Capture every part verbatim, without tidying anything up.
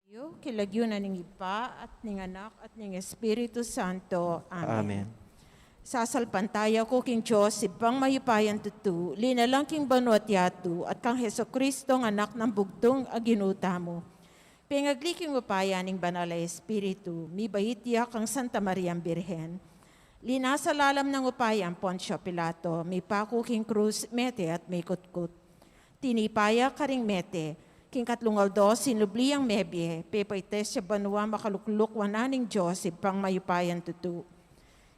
King lagyu na ning Ibpa, at ning Anak, at ning Espiritu Santo. Amen. Amen. Sasalpantaya ku king Dios, Ibpang mayupayang tutu, linalang king banua't yatu, at kang Jesucristo, a Anak nang bugtung a Ginu tamu. Pengagli king upaya ning Banal a Espiritu, mibait ya kang Santa Mariang Birhen. Linasa lalam ning upaya nang Poncio Pilato, mipaku king krus, mete at mikutkut. Tinipa ya karing mete, king katlung aldo sinubli yang mebie, pepaites ya banua, makalukluk wanan ning Dios Ibpang mayupayang tutu.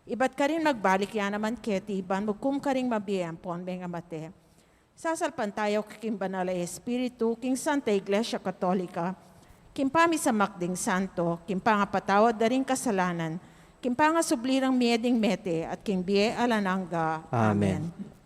Ibat karin magbalik ya naman keti, ban mukum karing mabie ampon mengamate. Sasalpantaya ku king Banal a Espiritu, king Santa Iglesia Katolika, king pamisamak ding santo, king pangapatawad da ring kasalanan, king pangasubli rang mie ding mete, at king bie alang angga. Amen. Amen.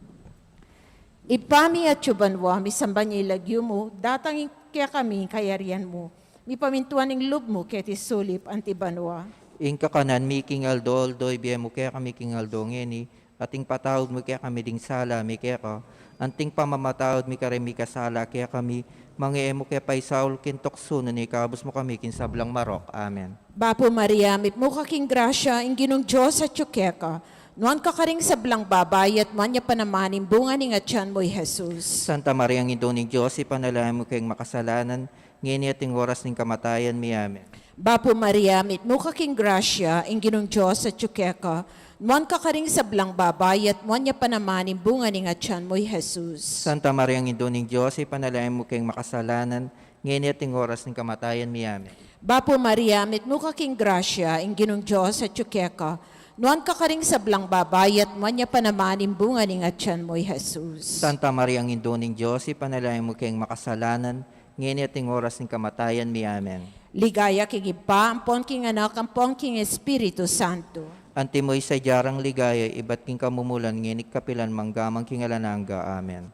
Ibpa mi atsu ka banua, misamban ya ing lagyu mu, datang kekami ing kayarian mu, mipamintuan ing lub mu keti sulip anti banua. Ing kakanan mi king aldo-aldo ibie mu kekami king aldo ngeni, at ing patawad mu kekami ding sala mi keka, anti ing pamamatawad mi karing mikasala kekami, manga e mu ke paisaul king tuksu, nune ikabus mu kami king sablang marok. Amen. Bapu Maria, mitmu ka king grasya, ing Ginung Dios atsu keka. Nuan ka karing sablang babai, at nuan ya pa naman ing bunga ning atian mu, i Jesus. Santa Mariang Indu ning Dios, ipanalangin mu keng makasalanan, ngeni at ing oras ning kamatayan mi. Amen. Bapu Maria, mitmu ka king grasya, ing Ginung Dios atsu keka. Nuan ka karing sablang babai, at nuan ya pa naman ing bunga ning atian mu, i Jesus. Santa Mariang Indu ning Dios, ipanalangin mu keng makasalanan, ngeni at ing oras ning kamatayan mi. Amen. Bapu Maria, mitmu ka king grasya, ing Ginung Dios atsu keka. Nuan ka karing sablang babai, at nuan ya pa naman ing bunga ning atian mu, i Jesus. Santa Mariang Indu ning Dios, ipanalangin mu keng makasalanan, ngeni at ing oras ning kamatayan mi. Amen. Ligaya king Ibpa, ampon king Anak, ampon king Espiritu Santo. Antimo ing sadya rang ligaya, ibat king kamumulan, ngeni at kapilan man, angga man king alang angga. Amen.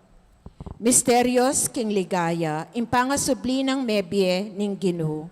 Misterios king ligaya, ing pangasubli nang mebie ning Ginu.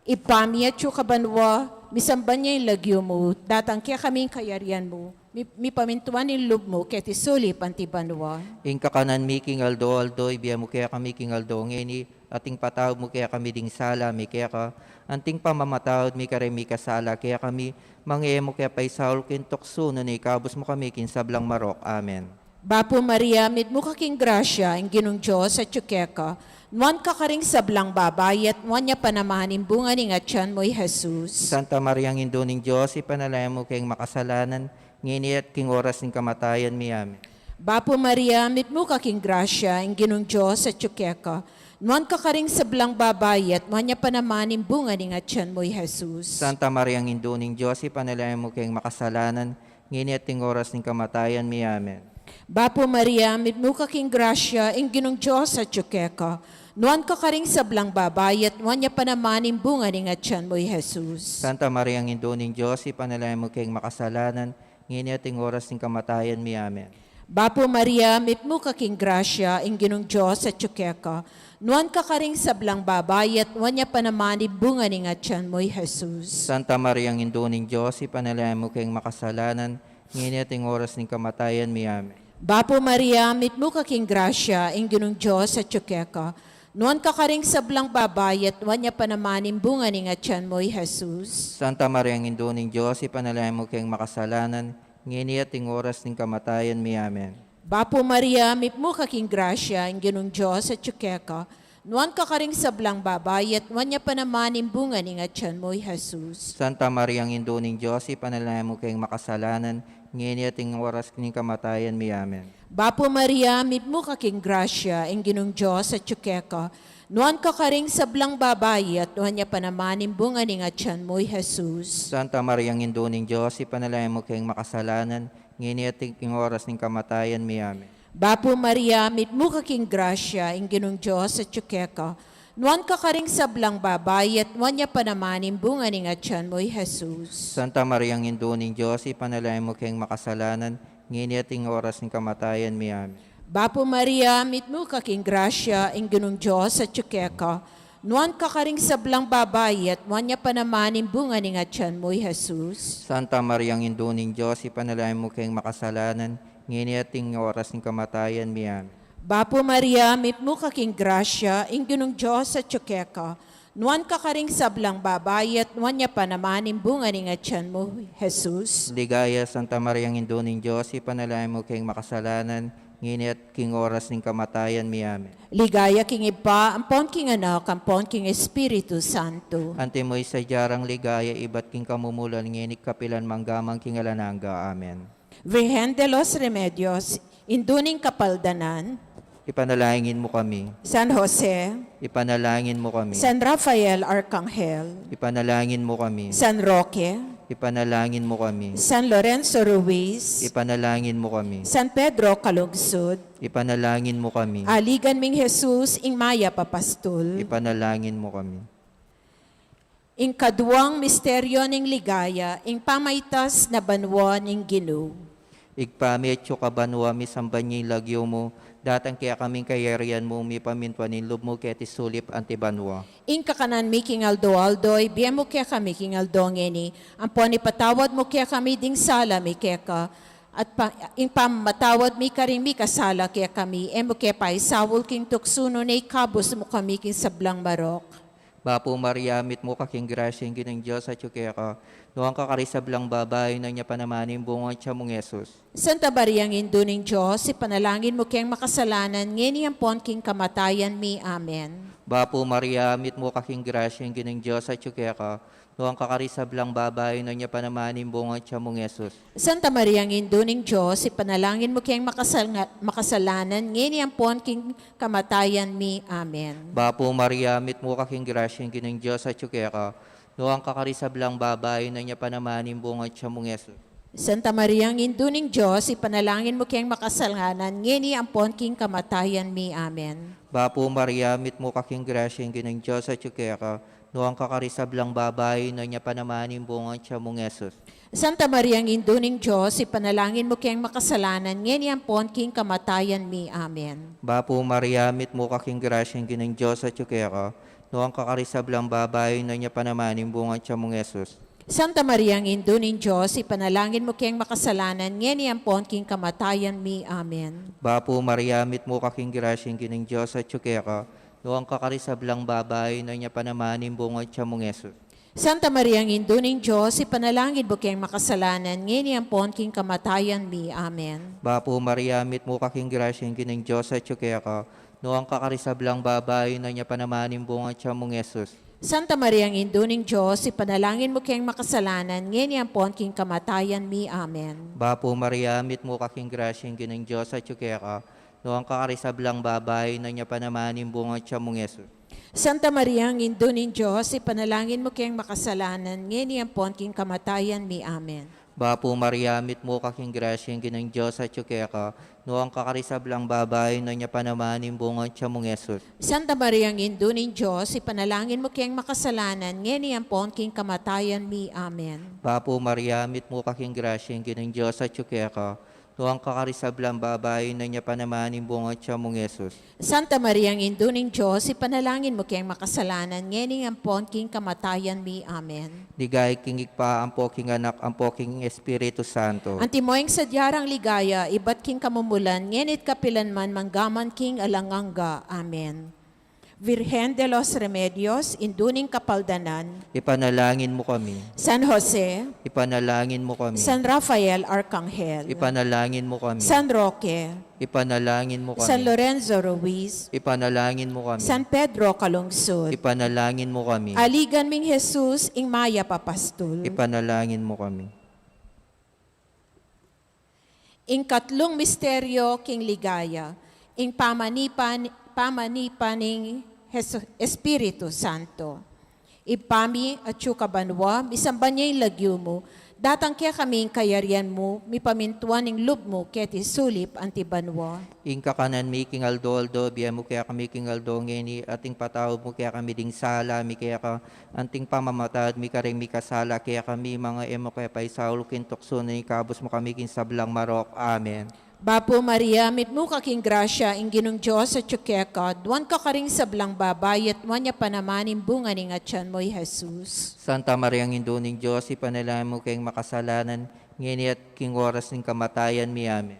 Ibpa mi atsu ka banua, misamban ya ing lagyu mu, datang kekami ing kayarian mu, mi-, mipamintuan ing lub mu keti sulip anti banua. Ing kakanan mi king aldo-aldo ibie mu kekami king aldo ngeni, at ing patawad mu kekami ding sala mi keka, anti ing pamamatawad mi karing mikasala kekami, manga e mu ke paisaul king tuksu, nune ikabus mu kami king sablang marok. Amen. Bapu Maria, mitmu ka king grasya, ing Ginung Dios atsu keka. Nuan ka karing sablang babai, at nuan ya pa naman ing bunga ning atian mu, i Jesus. Santa Mariang Indu ning Dios, ipanalangin mu keng makasalanan, ngeni at king oras ning kamatayan mi. Amen. Bapu Maria, mitmu ka king grasya, ing Ginung Dios atsu keka. Nuan ka karing sablang babai, at nuan ya pa naman ing bunga ning atian mu, i Jesus. Santa Mariang Indu ning Dios, ipanalangin mu keng makasalanan, ngeni at ing oras ning kamatayan mi. Amen. Bapu Maria, mitmu ka king grasya, ing Ginung Dios atsu keka. Nuan ka karing sablang babai, at nuan ya pa naman ing bunga ning atian mu, i Jesus. Santa Mariang Indu ning Dios, ipanalangin mu keng makasalanan, ngeni at ing oras ning kamatayan mi. Amen. Bapu Maria, mitmu ka king grasya, ing Ginung Dios atsu keka. Nuan ka karing sablang babai, at nuan ya pa naman ing bunga ning atian mu, i Jesus. Santa Mariang Indu ning Dios, ipanalangin mu keng makasalanan, ngeni at ing oras ning kamatayan mi. Amen. Bapu Maria, mitmu ka king grasya, ing Ginung Dios atsu keka. Nuan ka karing sablang babai, at nuan ya pa naman ing bunga ning atian mu, i Jesus. Santa Mariang Indu ning Dios, ipanalangin mu keng makasalanan, ngeni at ing oras ning kamatayan mi. Amen. Bapu Maria, mitmu ka king grasya, ing Ginung Dios atsu keka. Nuan ka karing sablang babai, at nuan ya pa naman ing bunga ning atian mu, i Jesus. Santa Mariang Indu ning Dios, ipanalangin mu keng makasalanan, ngeni at ing oras ning kamatayan mi. Amen. Bapu Maria, mitmu ka king grasya, ing Ginung Dios atsu keka. Nuan ka karing sablang babai, at nuan ya pa naman ing bunga ning atian mu, i Jesus. Santa Mariang Indu ning Dios, ipanalangin mu keng makasalanan, ngeni at ing oras ning kamatayan mi. Amen. Bapu Maria, mitmu ka king grasya, ing Ginung Dios atsu keka. Nuan ka karing sablang babai, at nuan ya pa naman ing bunga ning atian mu, i Jesus. Santa Mariang Indu ning Dios, ipanalangin mu keng makasalanan, ngeni at ing oras ning kamatayan mi. Amen. Bapu Maria, mitmu ka king grasya, ing Ginung Dios atsu keka. Nuan ka karing sablang babai, at nuan ya pa naman ing bunga ning atian mu, i Jesus. Santa Mariang Indu ning Dios, ipanalangin mu keng makasalanan, ngeni at ing oras ning kamatayan mi. Amen. Bapu Maria, mitmu ka king grasya, ing Ginung Dios atsu keka. Nuan ka karing sablang babai, at nuan ya pa naman ing bunga ning atian mu, Jesus. Ligaya, Santa Maria, Indu ning Dios, ipanalangin mu keng makasalanan, ngeni at king oras ning kamatayan mi. Amen. Ligaya king Ibpa, ampon king Anak, ampon king Espiritu Santo. Antimo ing sadya rang ligaya, ibat king kamumulan, ngeni at kapilan man, angga man king alang angga. Amen. Virgen de los Remedios, Indu ning Kapaldanan. Ipanalangin mu kami. San Jose. Ipanalangin mu kami. San Rafael Arcangel. Ipanalangin mu kami. San Roque. Ipanalangin mu kami. San Lorenzo Ruiz. Ipanalangin mu kami. San Pedro Calungsod. Ipanalangin mu kami. Aligan ming Jesus, ing mayap a pastul. Ipanalangin mu kami. Ing kaduang misteryo ning ligaya, ing pamaitas na banua ning Ginu. Ibpa mi, atsu ka banua, misamban ya ing lagyu mu, datang kekami ing kayarian mu, mipamintuan ing lub mu keti sulip anti banua. Ing kakanan mi king aldo-aldo, ibie mu kekami king aldo ngeni, ampon ipatawad mu kekami ding sala mi keka, at pa, ing pamamatawad mi karing mikasala kekami, e mu ke paisaul king tuksu nune ikabus mu kami king sablang marok. Bapu Maria, mitmu ka king grasya, ing Ginung Dios atyu keka. Nuan ka karing sablang babai, nuan ya pa naman ing bunga ning tiyan mung Jesus. Santa Maria, Indu ning Dios, ipanalangin mu keng makasalanan, ngeni ampon king kamatayan mi. Amen. Bapu Maria, mitmu ka king grasya, ing Ginung Dios atyu keka. Nuan ka karing sablang babai, nuan ya pa naman ing bunga ning tiyan mung Jesus. Santa Maria, Indu ning Dios, ipanalangin mu keng makasal-, makasalanan, ngeni ampon king kamatayan mi. Amen. Bapu Maria, mitmu ka king grasya, ing Ginung Dios atyu keka. Nuan ka karing sablang babai, nuan ya pa naman ing bunga ning tiyan mung Jesus. Santa Maria, Indu ning Dios, ipanalangin mu keng makasalanan, ngeni ampon king kamatayan mi. Amen. Bapu Maria, mitmu ka king grasya, ing Ginung Dios atyu keka. Nuan ka karing sablang babai, nuan ya pa naman ing bunga ning tiyan mung Jesus. Santa Maria, Indu ning Dios, ipanalangin mu keng makasalanan, ngeni ampon king kamatayan mi. Amen. Bapu Maria, mitmu ka king grasya, ing Ginung Dios atyu keka. Nuan ka karing sablang babai, nuan ya pa naman ing bunga ning tiyan mung Jesus. Santa Maria, Indu ning Dios, ipanalangin mu keng makasalanan, ngeni ampon king kamatayan mi. Amen. Bapu Maria, mitmu ka king grasya, ing Ginung Dios atyu keka. Nuan ka karing sablang babai, nuan ya pa naman ing bunga ning tiyan mung Jesus. Santa Maria, Indu ning Dios, ipanalangin mu keng makasalanan, ngeni ampon king kamatayan mi. Amen. Bapu Maria, mitmu ka king grasya, ing Ginung Dios atyu keka. Nuan ka karing sablang babai, nuan ya pa naman ing bunga ning tiyan mung Jesus. Santa Maria, Indu ning Dios, ipanalangin mu keng makasalanan, ngeni ampon king kamatayan mi. Amen. Bapu Maria, mitmu ka king grasya, ing Ginung Dios atyu keka. Nuan ka karing sablang babai, nuan ya pa naman ing bunga ning tiyan mung Jesus. Santa Maria, Indu ning Dios, ipanalangin mu keng makasalanan, ngeni ampon king kamatayan mi. Amen. Bapu Maria, mitmu ka king grasya, ing Ginung Dios atyu keka. Nuan ka karing sablang babai, nuan ya pa naman ing bunga ning tiyan mung Jesus. Santa Maria, Indu ning Dios, ipanalangin mu keng makasalanan, ngeni ampon king kamatayan mi. Amen. Bapu Maria, mitmu ka king grasya, ing Ginung Dios atyu keka. Nuan ka karing sablang babai, nuan ya pa naman ing bunga ning tiyan mung Jesus. Santa Maria, Indu ning Dios, ipanalangin mu keng makasalanan, ngeni ampon king kamatayan mi. Amen. Ligaya king Ibpa, ampo king Anak, ampo king Espiritu Santo. Antimo ing sadya rang ligaya, ibat king kamumulan, ngeni at kapilan man, mangga man king alang angga. Amen. Virgen de los Remedios, Indu ning Kapaldanan. Ipanalangin mu kami. San Jose. Ipanalangin mu kami. San Rafael Arcangel. Ipanalangin mu kami. San Roque. Ipanalangin mu kami. San Lorenzo Ruiz. Ipanalangin mu kami. San Pedro Calungsod. Ipanalangin mu kami. Aligan ming Jesus, ing mayap a pastul. Ipanalangin mu kami. Ing katlung misteryo king ligaya, ing pamanipan, pamanipan ning Hesu-, Espiritu Santo. Ibpa mi, atsu ka banua, misamban ya ing lagyu mu, datang kekami ing kayarian mu, mipamintuan ing lub mu keti sulip anti banua. Ing kakanan mi king aldo-aldo, ibie mu kekami king aldo ngeni, at ipatawad mu kekami ding sala mi keka, anti ing pamamatawad mi karing mikasala kekami, manga e mu ke paisaul king tuksu, nune ikabus mu kami king sablang marok. Amen. Bapu Maria, mitmu ka king grasya, ing Ginung Dios atyu keka, nuan ka karing sablang babai, at nuan ya pa naman ing bunga ning atian mu, i Jesus. Santa Maria, Indu ning Dios, ipanalangin mu keng makasalanan, ngeni at king oras ning kamatayan mi. Amen.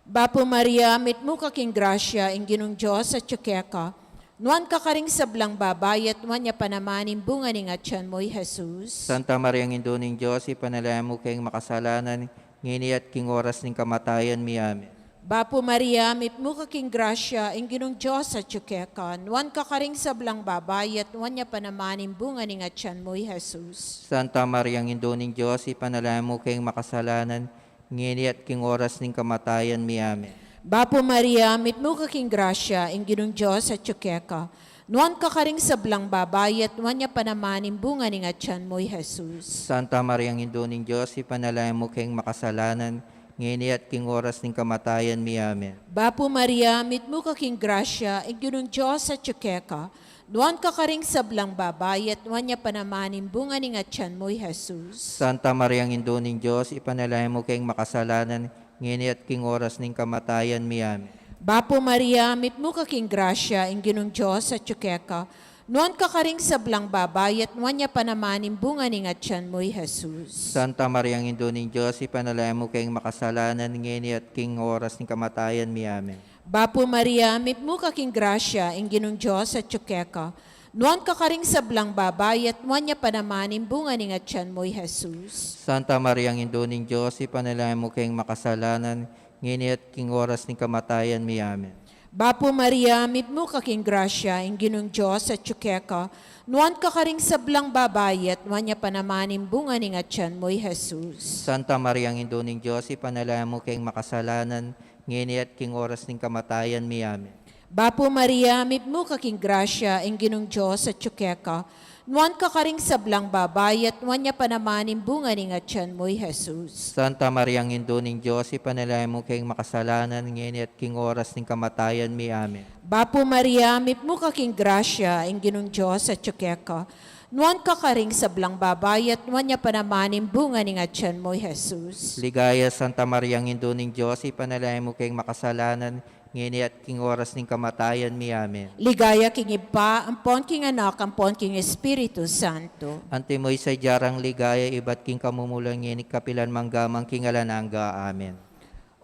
Bapu Maria, mitmu ka king grasya, ing Ginung Dios atyu keka, Nuan ka karing sablang babai, at nuan ya pa naman ing bunga ning atian mu, i Jesus. Santa Maria, Indu ning Dios, ipanalangin mu keng makasalanan, ngeni at king oras ning kamatayan mi. Amen. Bapu Maria, mitmu ka king grasya, ing Ginung Dios atyu keka. Nuan ka karing sablang babai, at nuan ya pa naman ing bunga ning atian mu, i Jesus. Santa Maria, Indu ning Dios, ipanalangin mu keng makasalanan, ngeni at king oras ning kamatayan mi. Amen. Bapu Maria, mitmu ka king grasya, ing Ginung Dios atyu keka. Nuan ka karing sablang babai, at nuan ya pa naman ing bunga ning atian mu, i Jesus. Santa Maria, Indu ning Dios, ipanalangin mu keng makasalanan, ngeni at king oras ning kamatayan mi. Amen. Bapu Maria, mitmu ka king grasya, ing Ginung Dios atyu keka. Nuan ka karing sablang babai, at nuan ya pa naman ing bunga ning atian mu, i Jesus. Santa Maria, Indu ning Dios, ipanalangin mu keng makasalanan, ngeni at king oras ning kamatayan mi. Amen. Bapu Maria, mitmu ka king grasya, ing Ginung Dios atyu keka. Nuan ka karing sablang babai, at nuan ya pa naman ing bunga ning atian mu, i Jesus. Santa Maria, Indu ning Dios, ipanalangin mu keng makasalanan, ngeni at king oras ning kamatayan mi. Amen. Bapu Maria, mitmu ka king grasya, ing Ginung Dios atyu keka. Nuan ka karing sablang babai, at nuan ya pa naman ing bunga ning atian mu, i Jesus. Santa Maria, Indu ning Dios, ipanalangin mu keng makasalanan, ngeni at king oras ning kamatayan mi. Amen. Bapu Maria, mitmu ka king grasya, ing Ginung Dios atyu keka. Nuan ka karing sablang babai, at nuan ya pa naman ing bunga ning atian mu, i Jesus. Santa Maria, Indu ning Dios, ipanalangin mu keng makasalanan, ngeni at king oras ning kamatayan mi. Amen. Bapu Maria, mitmu ka king grasya, ing Ginung Dios atyu keka. Nuan ka karing sablang babai, at nuan ya pa naman ing bunga ning atian mu, i Jesus. Santa Maria, Indu ning Dios, ipanalangin mu keng makasalanan, ngeni at king oras ning kamatayan mi. Amen. Bapu Maria, mitmu ka king grasya, ing Ginung Dios atyu keka. Nuan ka karing sablang babai, at nuan ya pa naman ing bunga ning atian mu, i Jesus. Ligaya, Santa Maria, Indu ning Dios, ipanalangin mu keng makasalanan, ngeni at king oras ning kamatayan mi. Amen. Ligaya king Ibpa, ampon king Anak, ampon king Espiritu Santo. Antimo ing sadya rang ligaya, ibat king kamumulan, ngeni kapilan man, angga man king alang angga. Amen.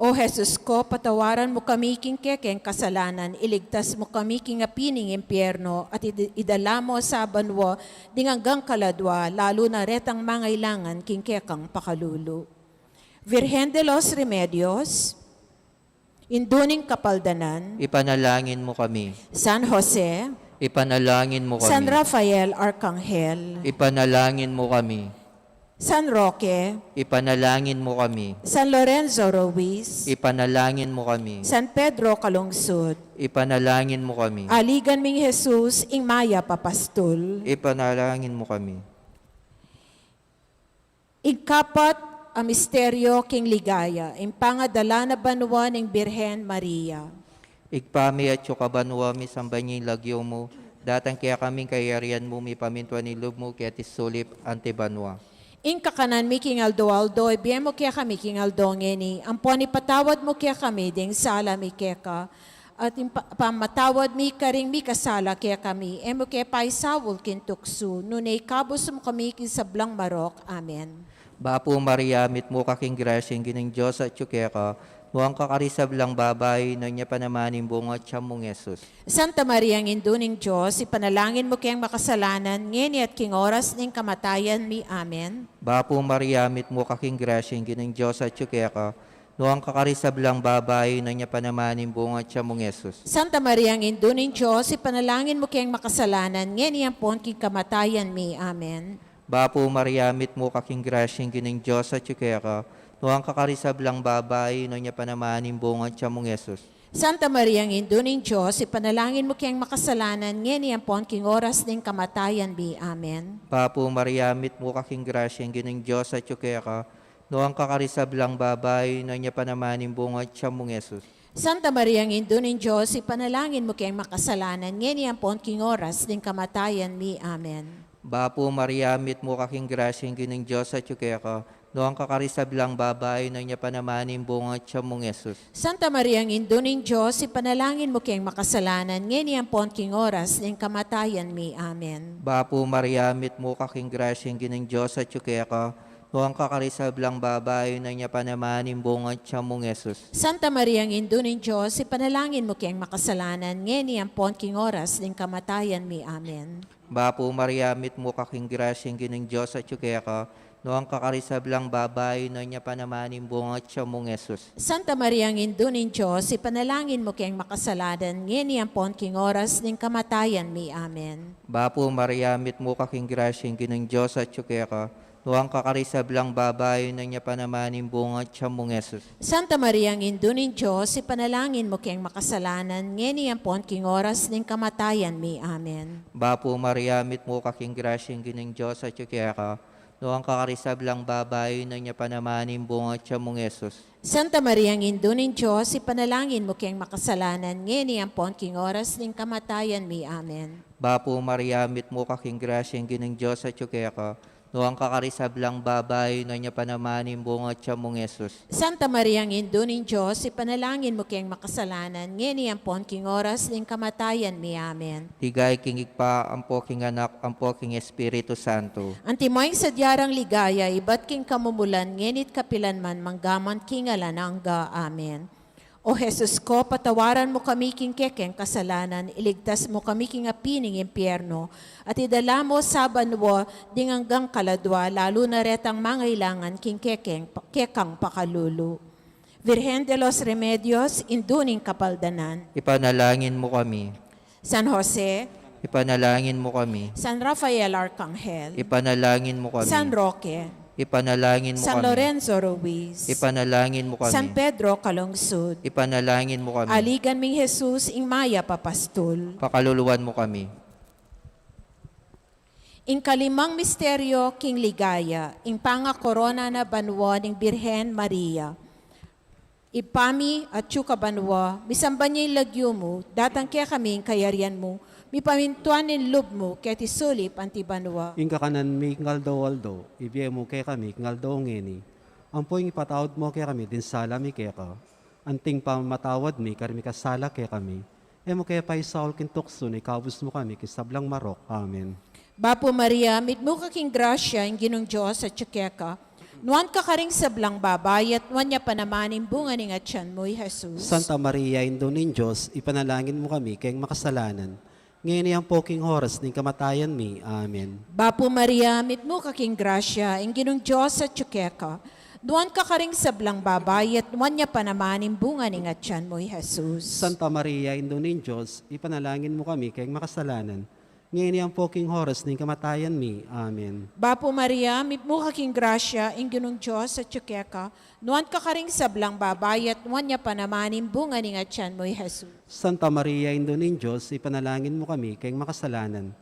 O Jesus ko, patawaran mu kami king kekeng kasalanan, iligtas mu kami king api ning impyerno, at id-, idala mu sa banua ding anggang kaladua, lalu na retang mangailangan king kekang pakalulu. Virgen de los Remedios, Indu ning Kapaldanan, ipanalangin mu kami. San Jose, ipanalangin mu kami. San Rafael Arcangel, ipanalangin mu kami. San Roque, ipanalangin mu kami. San Lorenzo Ruiz, ipanalangin mu kami. San Pedro Calungsod, ipanalangin mu kami. Aligan ming Jesus, ing mayap a pastul, ipanalangin mu kami. Ing kapat a misteryo king ligaya, ing pangadala na banua ning Birhen Maria. Ibpa mi, atsu ka banua, misamban ya ing lagyu mu, datang kekami ing kayarian mu, mipamintuan ing lub mu keti sulip anti banua. Ing kakanan mi king aldo-aldo, ibie mu kekami king aldo ngeni, ampon ipatawad mu kekami ding sala mi keka, at ing pa-, pamatawad mi karing mikasala kekami, e mu ke paisaul king tuksu, nune ikabus mu kami king sablang marok. Amen. Bapu Maria, mitmu ka king grasya, ing Ginung Dios atyu keka, nuan ka karing sablang babai, nuan ya pa naman ing bunga ning tiyan mung Jesus. Santa Maria, Indu ning Dios, ipanalangin mu keng makasalanan, ngeni at king oras ning kamatayan mi. Amen. Bapu Maria, mitmu ka king grasya, ing Ginung Dios atyu keka, nuan ka karing sablang babai, nuan ya pa naman ing bunga ning tiyan mung Jesus. Santa Maria, Indu ning Dios, ipanalangin mu keng makasalanan, ngeni ampon king kamatayan mi. Amen. Bapu Maria, mitmu ka king grasya, ing Ginung Dios atyu keka, nuan ka karing sablang babai, nuan ya pa naman ing bunga ning tiyan mung Jesus. Santa Maria, Indu ning Dios, ipanalangin mu keng makasalanan, ngeni ampon king oras ning kamatayan mi. Amen. Bapu Maria, mitmu ka king grasya, ing Ginung Dios atyu keka, nuan ka karing sablang babai, nuan ya pa naman ing bunga ning tiyan mung Jesus. Santa Maria, Indu ning Dios, ipanalangin mu keng makasalanan, ngeni ampon king oras ning kamatayan mi. Amen. Bapu Maria, mitmu ka king grasya, ing Ginung Dios atyu keka, nuan ka karing sablang babai, nuan ya pa naman ing bunga ning tiyan mung Jesus. Santa Maria, Indu ning Dios, ipanalangin mu keng makasalanan, ngeni ampon king oras ning kamatayan mi. Amen. Bapu Maria, mitmu ka king grasya, ing Ginung Dios atyu keka, Nuan ka karing sablang babai, nuan ya pa naman ing bunga ning tiyan mung Jesus. Santa Maria, Indu ning Dios, ipanalangin mu keng makasalanan, ngeni ampon king oras ning kamatayan mi. Amen. Bapu Maria, mitmu ka king grasya, ing Ginung Dios atyu keka, nuan ka karing sablang babai, nuan ya pa naman ing bunga ning tiyan mung Jesus. Santa Maria, Indu ning Dios, ipanalangin mu keng makasalanan, ngeni ampon king oras ning kamatayan mi. Amen. Bapu Maria, mitmu ka king grasya, ing Ginung Dios atyu keka, nuan ka karing sablang babai, nuan ya pa naman ing bunga ning tiyan mung Jesus. Santa Maria, Indu ning Dios, ipanalangin mu keng makasalanan, ngeni ampon king oras ning kamatayan mi. Amen. Bapu Maria, mitmu ka king grasya, ing Ginung Dios atyu keka, nuan ka karing sablang babai, nuan ya pa naman ing bunga ning tiyan mung Jesus. Santa Maria, Indu ning Dios, ipanalangin mu keng makasalanan, ngeni ampon king oras ning kamatayan mi. Amen. Bapu Maria, mitmu ka king grasya, ing Ginung Dios atyu keka, nuan ka karing sablang babai, nuan ya pa naman ing bunga ning tiyan mung Jesus. Santa Maria, Indu ning Dios, ipanalangin mu keng makasalanan, ngeni ampon king oras ning kamatayan mi. Amen. Ligaya king Ibpa, ampo king Anak, ampo king Espiritu Santo. Antimo ing sadya rang ligaya, ibat king kamumulan, ngeni't kapilan man, manggaman king alang angga. Amen. O Jesus ko, patawaran mu kami king kekeng kasalanan, iligtas mu kami king api ning impyerno, at idala mu sa banua ding anggang kaladua, lalu na retang mangailangan king kekeng, kekang pakalulu. Virgen de los Remedios, Indu ning Kapaldanan. Ipanalangin mu kami. San Jose. Ipanalangin mu kami. San Rafael Arcangel. Ipanalangin mu kami. San Roque. Ipanalangin mu San kami. Lorenzo Ruiz. Ipanalangin mu kami. San Pedro Calungsod. Ipanalangin mu kami. Aligan ming Jesus, ing mayap a pastul. Pakaluluan mu kami. Ing kalimang misteryo king ligaya, ing pangakorona na banua ning Birhen Maria. Ibpa mi, atyu ka banua, misamban ya ing lagyu mu, datang kekami ing kayarian mu, mipamintuan ing lub mu, keti sulip anti banua. Ing kakanan mi king aldo-aldo, ibie mu kekami king aldo ngeni. Ampo ing ipatawad mu kekami ding sala mi keka, anting pamamatawad mi karing mikasala kekami. E mu ke paisaul king tuksu, nune ikabus mu kami king sablang marok. Amen. Bapu Maria, mitmu ka king grasya, ing Ginung Dios atyu keka. Nuan ka karing sablang babai, at nuan ya pa naman ing bunga ning atian mu, i Jesus. Santa Maria, Indu ning Dios, ipanalangin mu kami keng makasalanan, ngeni ampo king oras ning kamatayan mi. Amen. Bapu Maria, mitmu ka king grasya, ing Ginung Dios atyu keka. Nuan ka karing sablang babai, at nuan ya pa naman ing bunga ning atian mu, i Jesus. Santa Maria, Indu ning Dios, ipanalangin mu kami keng makasalanan, ngeni ampo king oras ning kamatayan mi. Amen. Bapu Maria, mitmu ka king grasya, ing Ginung Dios atyu keka. Nuan ka karing sablang babai, at nuan ya pa naman ing bunga ning atian mu, i Jesus. Santa Maria, Indu ning Dios, ipanalangin mu kami keng makasalanan,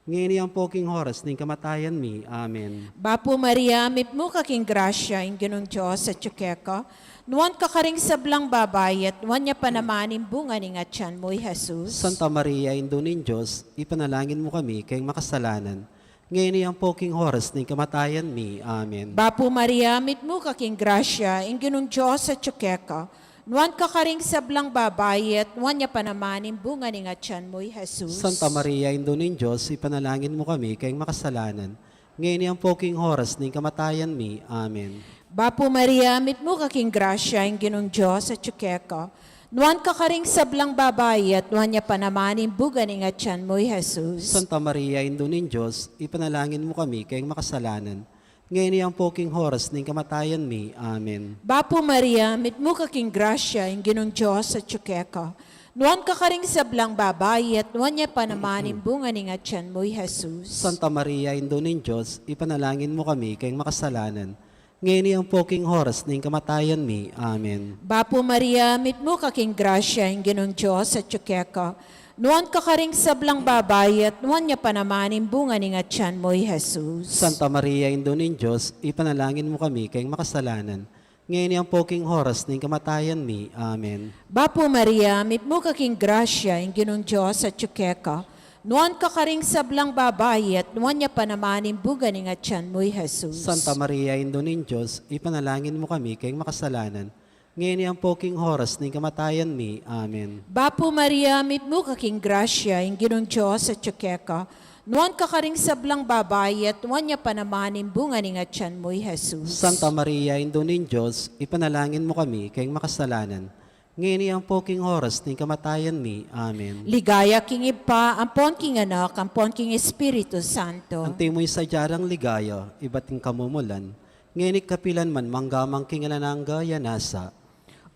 ngeni ampo king oras ning kamatayan mi. Amen. Bapu Maria, mitmu ka king grasya, ing Ginung Dios atyu keka. Nuan ka karing sablang babai, at nuan ya pa naman ing bunga ning atian mu, i Jesus. Santa Maria, Indu ning Dios, ipanalangin mu kami keng makasalanan, ngeni ampo king oras ning kamatayan mi. Amen. Bapu Maria, mitmu ka king grasya, ing Ginung Dios atyu keka. Nuan ka karing sablang babai, at nuan ya pa naman ing bunga ning atian mu, i Jesus. Santa Maria, Indu ning Dios, ipanalangin mu kami keng makasalanan, ngeni ampo king oras ning kamatayan mi. Amen. Bapu Maria, mitmu ka king grasya, ing Ginung Dios atyu keka. Nuan ka karing sablang babai, at nuan ya pa naman ing bunga ning atian mu, i Jesus. Santa Maria, Indu ning Dios, ipanalangin mu kami keng makasalanan, ngeni ampo king oras ning kamatayan mi. Amen. Bapu Maria, mitmu ka king grasya, ing Ginung Dios atyu keka. Nuan ka karing sablang babai, at nuan ya pa naman ing bunga ning atian mu, i Jesus. Santa Maria, Indu ning Dios, ipanalangin mu kami keng makasalanan, ngeni ampo king oras ning kamatayan mi. Amen. Bapu Maria, mitmu ka king grasya, ing Ginung Dios atyu keka. Nuan ka karing sablang babai, at nuan ya pa naman ing bunga ning atian mu, i Jesus. Santa Maria, Indu ning Dios, ipanalangin mu kami keng makasalanan, ngeni ampo king oras ning kamatayan mi. Amen. Bapu Maria, mitmu ka king grasya, ing Ginung Dios atyu keka. Nuan ka karing sablang babai, at nuan ya pa naman ing bunga ning atian mu, i Jesus. Santa Maria, Indu ning Dios, ipanalangin mu kami keng makasalanan, ngeni ampo king oras ning kamatayan mi. Amen. Bapu Maria, mitmu ka king grasya, ing Ginung Dios atyu keka. Nuan ka karing sablang babai, at nuan ya pa naman ing bunga ning atian mu, i Jesus. Santa Maria, Indu ning Dios, ipanalangin mu kami king makasalanan, ngeni ampo king oras ning kamatayan mi. Amen. Ligaya king Ibpa, ampon king Anak, ampon king Espiritu Santo. Antimo ing sadya rang ligaya ibat king kamumulan, ngeni kapilan man, mangga man king alang angga. Amen.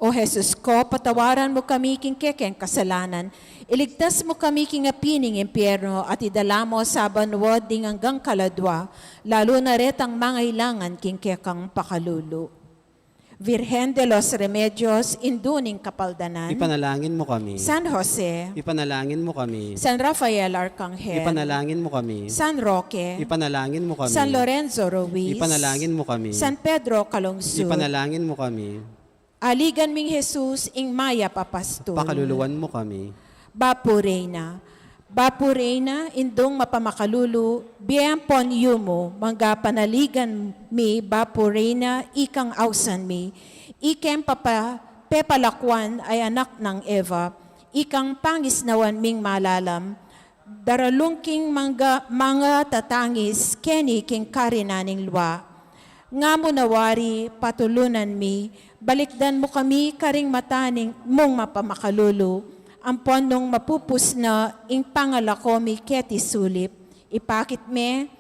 O Jesus ko, patawaran mu kami king kekeng kasalanan, iligtas mu kami king api ning impyerno, at idala mu sa banua ding anggang kaladua, lalu na retang mangailangan king kekang pakalulu. Virgen de los Remedios, Indu ning Kapaldanan. Ipanalangin mu kami. San Jose. Ipanalangin mu kami. San Rafael Arcangel. Ipanalangin mu kami. San Roque. Ipanalangin mu kami. San Lorenzo Ruiz. Ipanalangin mu kami. San Pedro Calungsod. Ipanalangin mu kami. Aligan ming Jesus, ing mayap a pastul. Pakaluluan mu kami. Bapu Reyna. Bapu Reyna, Indung mapamakalulu, bie ampon yumu, mangga panaligan mi, Bapu Reyna, ikang ausan mi, ikeng papa-, pepalakuan a anak nang Eva, ikang pangisnawan ming malalam, daralung king mangga-, mangatatangis keni king karinan ning lua. Nga mu na wari, patulunan mi, balikdan mu kami karing mata ning mung mapamakalulu, ampon nung mapupus na ing pangalako mi keti sulip, ipakit me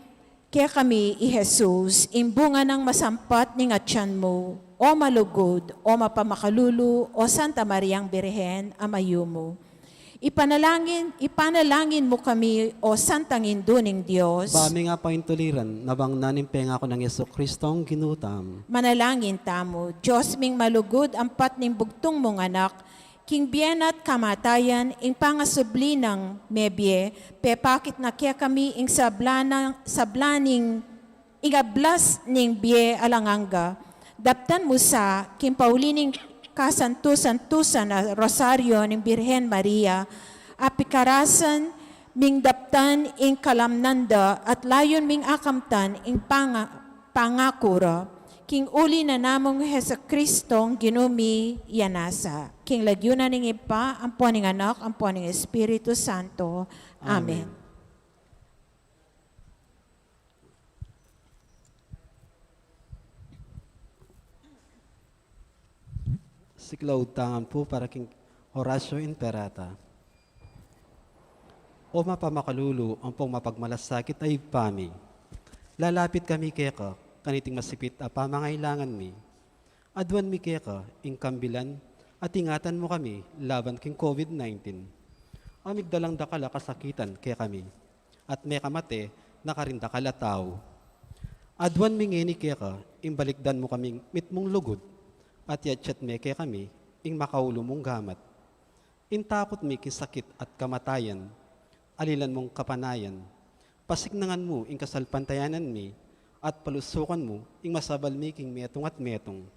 kekami i Jesus, ing bunga nang masampat ning atian mu, o malugud, o mapamakalulu, o Santa Mariang Birhen a mayumu. Ipanalangin, ipanalangin mu kami, o Santang Indu ning Dios. Ba mi nga paintuliran, nabang na ning pengaku nang Jesucristo, Ginu tamu. Manalangin tamu. Dios ming malugud, ampat ning bugtung mung Anak, king bie na't kamatayan, ing pangasubli nang mebie, pepakit na kekami ing sabla na, sabla ning ing ablas ning bie alang angga. Daptan mu sa, king pauli ning kasantu-santusan a Rosario ning Birhen Maria, a pikarasan ming daptan ing kalamnan da at layun ming akamtan ing panga-, pangaku ra. King uli na namung Jesucristong Ginu mi, ya nasa. King lagyu na ning Ibpa, ampo ning Anak, ampo ning Espiritu Santo. Amen. Amen. Siklaud ta ngan pu para king Oratio Imperata. O mapamakalulu ampong mapagmalasakit a Ibpa mi, lalapit kami keka kaniting masipit a pamangailangan mi. Aduan mi keka ing kambilan at ingatan mu kami laban king COVID nineteen. A migdalang dakal a kasakitan kekami, at mekamate na karing dakal a tau. Aduan mi ngeni keka ing balikdan mu kaming mitmung lugud, at yatyat me kekami ing makaulu mung gamat. Ing takut mi king sakit at kamatayan, alilan mung kapanayan. Pasiknangan mu ing kasalpantayanan mi, at palusukan mu ing masabal mi king metung at metung.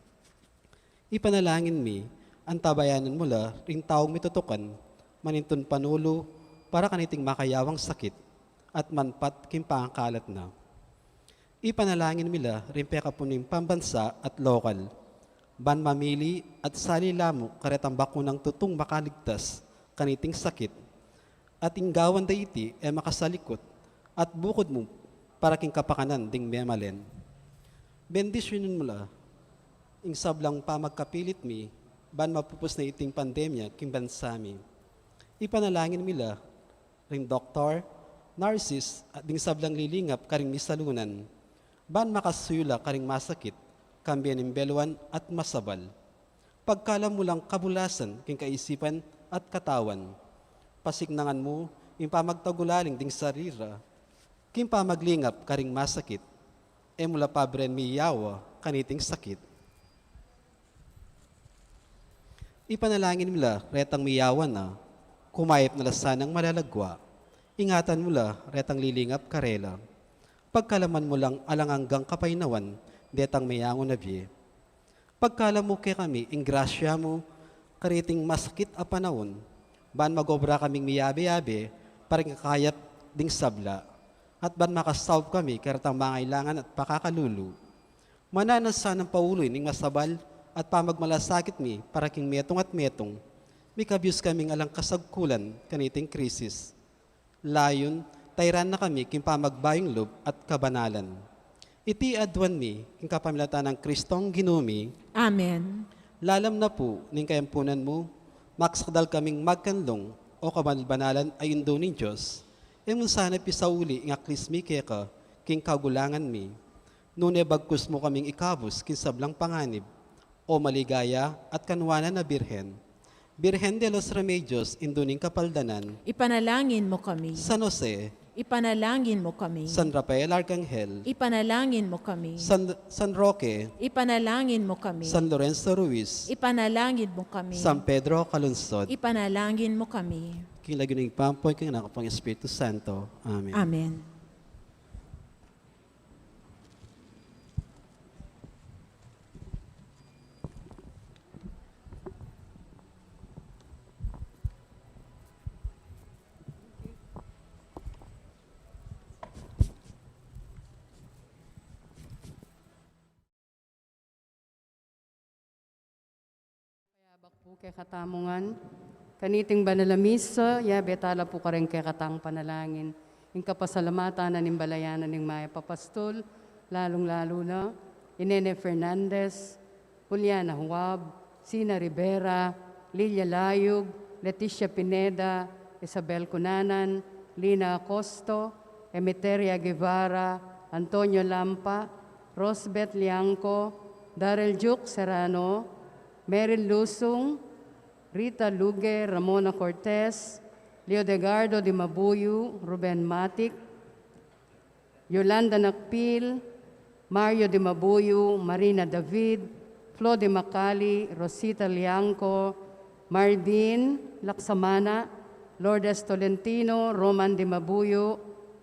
Ipanalangin mi, antabayanan mu la ring taung mitutukan, manintun panulu para kaniting makayawang sakit, at manpat king pangakalat na. Ipanalangin mi la ring pekapuning pambansa at lokal, ban mamili at sali la mu karetang bakunang tutung makaligtas kaniting sakit, at ing gawan da iti e makasalikut, at bukud mu para king kapakanan ding memalen. Bendisyunan mu la ing sablang pamagkapilit mi, ban mapupus na iting pandemya king bansa mi. Ipanalangin mi la ring doktor, nurses, at ding sablang lilingap karing misalunan, ban makasuyu la karing masakit, kambe ning beluan at masabal. Pagkalam mu lang kabulasan king kaisipan at katawan. Pasiknangan mu ing pamagtagulaling ding sarili ra king pamaglingap karing masakit. E mu la pabren miyawa kaniting sakit. Ipanalangin mi la retang miyawa na, kumayap na la sanang malagwa. Ingatan mu la retang lilingap karela. Pagkalaman mu lang alang anggang kapaynawan detang meyangu na bie. Pagkalam mu kekami ing grasya mu kariting masakit a panaun, ban mag-obra kaming miyabe-yabe para king kakayap ding sabla, at ban makasaup kami karetang mangailangan at pakakalulu. Mananu sanang pauli ning masabal at pamagmalasakit mi para king metung at metung, mikabus kaming alang kasagkulan kaniting krisis. Layun, Tairan na kami king pamagbayung lub at kabanalan. Iti aduan mi king kapamilatan nang Kristong Ginu mi. Amen. Lalam na pu ning kayampunan mu, maksakdal kaming magkanlung, o kabanal-banalan a Indu ning Dios, e mu sana pisauli ing aklis mi keka king kagulangan mi, nune bagkus mu kaming ikabus king sablang panganib, o maligaya at kanwanan a Birhen, Birhen de los Remedios, Indu ning Kapaldanan. Ipanalangin mo kami. San Jose. Ipanalangin mo kami. San Rafael Arcangel. Ipanalangin mo kami. San, San Roque. Ipanalangin mo kami. San Lorenzo Ruiz. Ipanalangin mo kami. San Pedro Calungsod. Ipanalangin mo kami. King lagyu ning Ibpa, ampo ning Anak, ampo ning Espiritu Santo. Amen. Amen. Payabak pu kekatamu ngan kaniting banal a misa, yabe tala pu kareng kekatang panalangin ing kapasalamatan na ning balayan na ning mayap a pastul, lalung-lalu na i Nene Fernandez, Juliana Huab, Sina Rivera, Lilia Layug, Leticia Pineda, Isabel Cunanan, Lina Acosto, Emeteria Guevara, Antonio Lampa, Rosbeth Liangco, Darrell Duke Serrano, Meryl Lusung, Rita Luge, Ramona Cortez, Leodegardo Dimabuyu, Ruben Matic, Yolanda Nakpil, Mario Dimabuyu, Marina David, Flo Dimacali, Rosita Liangco, Marvin Laksamana, Lourdes Tolentino, Roman Dimabuyu,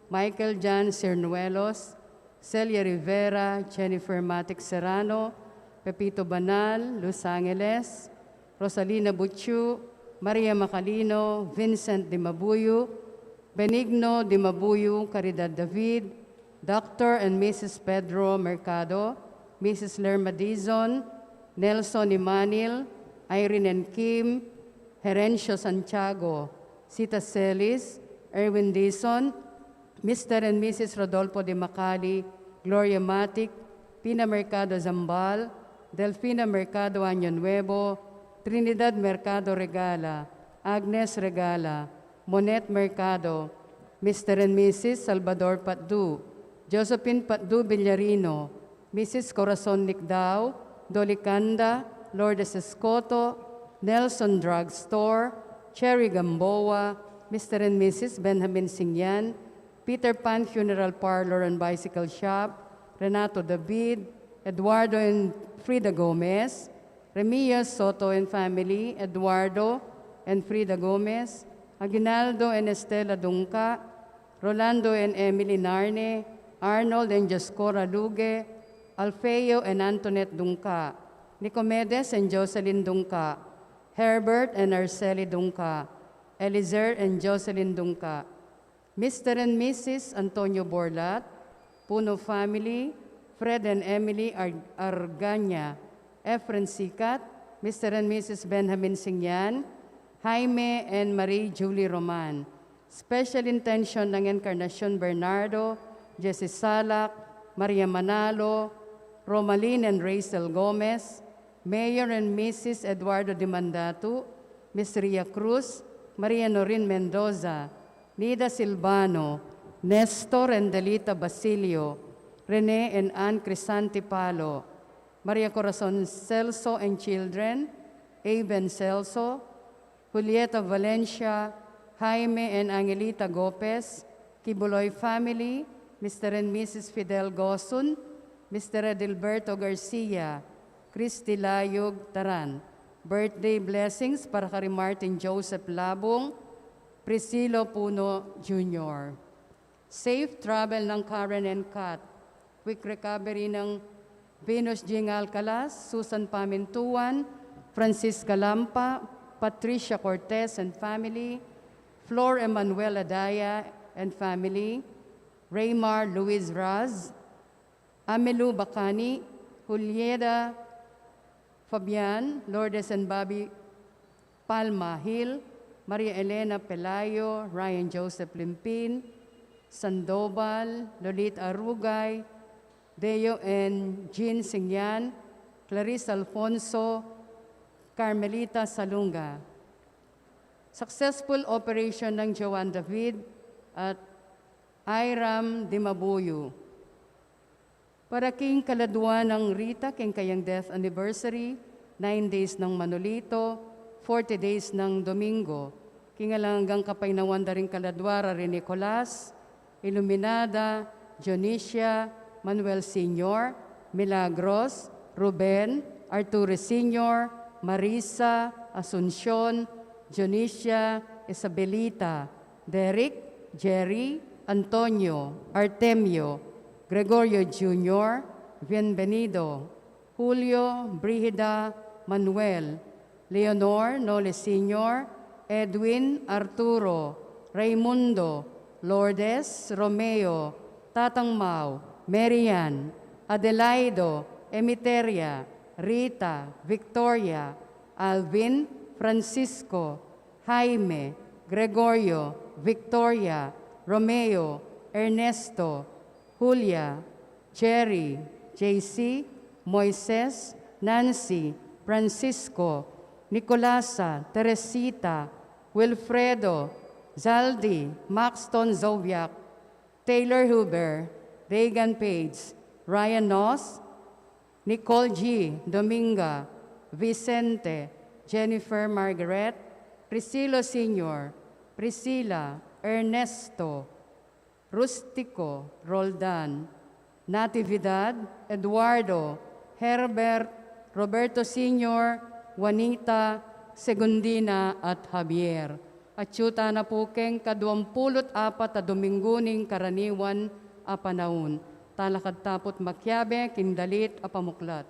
Michael John Cernuelos, Celia Rivera, Jennifer Matic Serrano, Pepito Banal, Los Angeles, Rosalina Buchu, Maria Macalino, Vincent Dimabuyu, Benigno Dimabuyu, Caridad David, Doctor and Missus Pedro Mercado, Missus Lerma Dizon, Nelson Imanil, Irene and Kim, Herencio Santiago, Sita Celis, Erwin Dizon, Mister and Missus Rodolfo Dimacali, Gloria Matic, Pina Mercado Zambal, Delfina Mercado Año Nuevo, Trinidad Mercado Regala, Agnes Regala, Monet Mercado, Mister and Missus Salvador Patdu, Josephine Patdu Villarino, Missus Corazon Nicdao, Dolicanda, Lourdes Escoto, Nelson Drug Store, Cherry Gamboa, Mister and Missus Benjamin Singyan, Peter Pan Funeral Parlor and Bicycle Shop, Renato David, Eduardo and Frida Gomez, Remillas Soto and family, Eduardo and Frida Gomez, Aguinaldo and Estela Dungca, Rolando and Emily Narne, Arnold and Dioscora Luge, Alfeo and Antoinette Dungca, Nicomedes and Jocelyn Dungca, Herbert and Arceli Dungca, Elizer and Jocelyn Dungca, Mister and Missus Antonio Borlat, Puno family, Fred and Emily Ar-, Arganya, Efren Sicat, Mister and Missus Benjamin Singyan, Jaime and Marie Julie Roman. Special intention nang Encarnacion Bernardo, Jessie Salak, Maria Manalo, Romalyn and Rachel Gomez, Mayor and Missus Eduardo Dimandatu, Miss Ria Cruz, Maria Norin Mendoza, Nida Silvano, Nestor and Delita Basilio, Rene and Ann Crisanti Palo, Maria Corazon Celso and children, Aven Celso, Julieta Valencia, Jaime and Angelita Gopez, Kibuloy family, Mister and Missus Fidel Gosun, Mister Edilberto Garcia, Christy Layug Taran. Birthday blessings para kari Martin Joseph Labung, Priscilo Puno Junior Safe travel nang Karen and Kat. Quick recovery nang Venus Jing Alcalas, Susan Pamintuan, Francisca Lampa, Patricia Cortez and family, Flor Emmanuel Adaya and family, Raymar Luis Raz, Amelu Bacani, Julieta Fabian, Lourdes and Bobby Palma Hill, Maria Elena Pelayo, Ryan Joseph Limpin, Sandoval, Lolita Arugay, Deo and Jean Singyan, Clarice Alfonso, Carmelita Salunga. Successful operation ng Joan David at Iram Dimabuyu. Para king kaladwa nang Rita, king kayang death anniversary, nine days nang Manolito, forty days nang Domingo. King alang anggang kapaynawan da ring kaladwa ra ri Nicolas, Iluminada, Dionisia, Manuel Senior, Milagros, Ruben, Arturo Senior, Marisa, Asuncion, Dionisia, Isabelita, Derek, Jerry, Antonio, Artemio, Gregorio Junior, Bienvenido, Julio, Brigida, Manuel, Leonor, Nole Senior, Edwin, Arturo, Raimundo, Lourdes, Romeo, Tatang Mau, Marian, Adelaido, Emiteria, Rita, Victoria, Alvin, Francisco, Jaime, Gregorio, Victoria, Romeo, Ernesto, Julia, Jerry, J C, Moises, Nancy, Francisco, Nicolasa, Teresita, Wilfredo, Zaldi, Maxton Zoviak, Taylor Huber, Reagan Page, Ryan Noss, Nicole G, Dominga, Vicente, Jennifer Margaret, Priscilo Senior, Priscilla, Ernesto, Rustico, Roldan, Natividad, Eduardo, Herbert, Roberto Senior, Juanita, Segundina, at Javier. Atiu tana pu keng kaduang pulu't apat a Domingo ning karaniwan a panaun. Talakad ta pu't makiabe king dalit a pamuklat.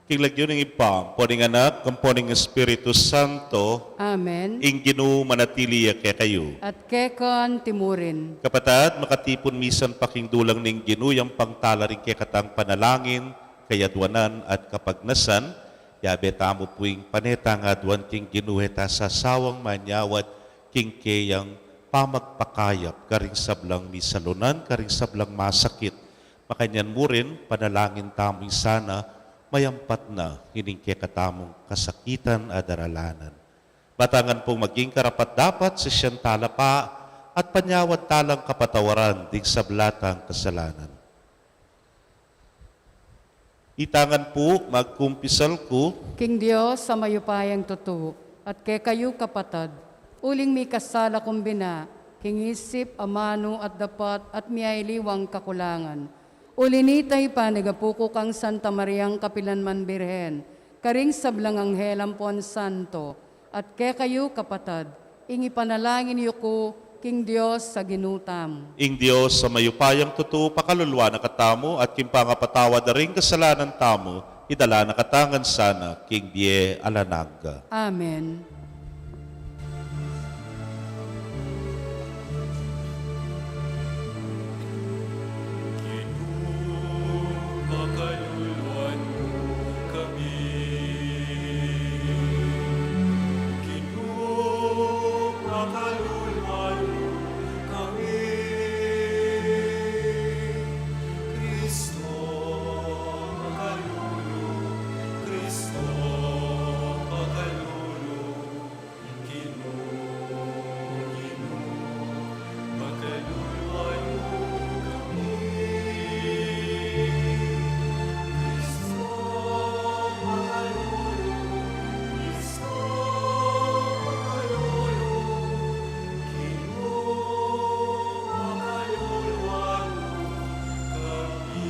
King lagyu ning Ibpa, ampo ning Anak, ampo ning Espiritu Santo. Amen. Ing Ginu manatili ya kekayu. At keka naman murin. Kapatad, makatipun misan pa king dulang ning Ginu yang pangtala ring kekatang panalangin, kayadwanan at kapagnasan, yabe tamu pu ing pane tang aduan king Ginu, e ta sasawang manyawad king keyang pamagpakayap karing sablang misalunan, karing sablang masakit. Makanyan murin, panalangin tamu ing sana mayampat na ining kekatamung kasakitan a daralanan. Matangan pung maging karapat-dapat, sisian tala pa at panyawad talang kapatawaran ding sabla tang kasalanan. Itangan pu, magkumpisal ku king Dios a mayupayang tutu, at kekayu kapatad, uling mikasala kung bina, king isip, amanu at dapat, at miyaliwang kakulangan. Uli na nita, ipanyawad ku kang Santa Mariang kapilanman Birhen, karing sablang anghel ampon santo, at kekayu kapatad, ing ipanalangin yu ku king Dios a Ginu tamu. Ing Dios a mayupayang tutu pakalulu na katamu, at king pangapatawad da ring kasalanan tamu, idala na katamu ngan sana king bie alang angga. Amen. Ginu, pakaluluan mu kami. Ginu, pakaluluan mu kami. Kristo, pakalulu. Kristo, pakalulu. Ginu, Ginu, pakaluluan mu kami. Kristo, pakalulu. Kristo, pakalulu. Ginu, pakaluluan mu kami.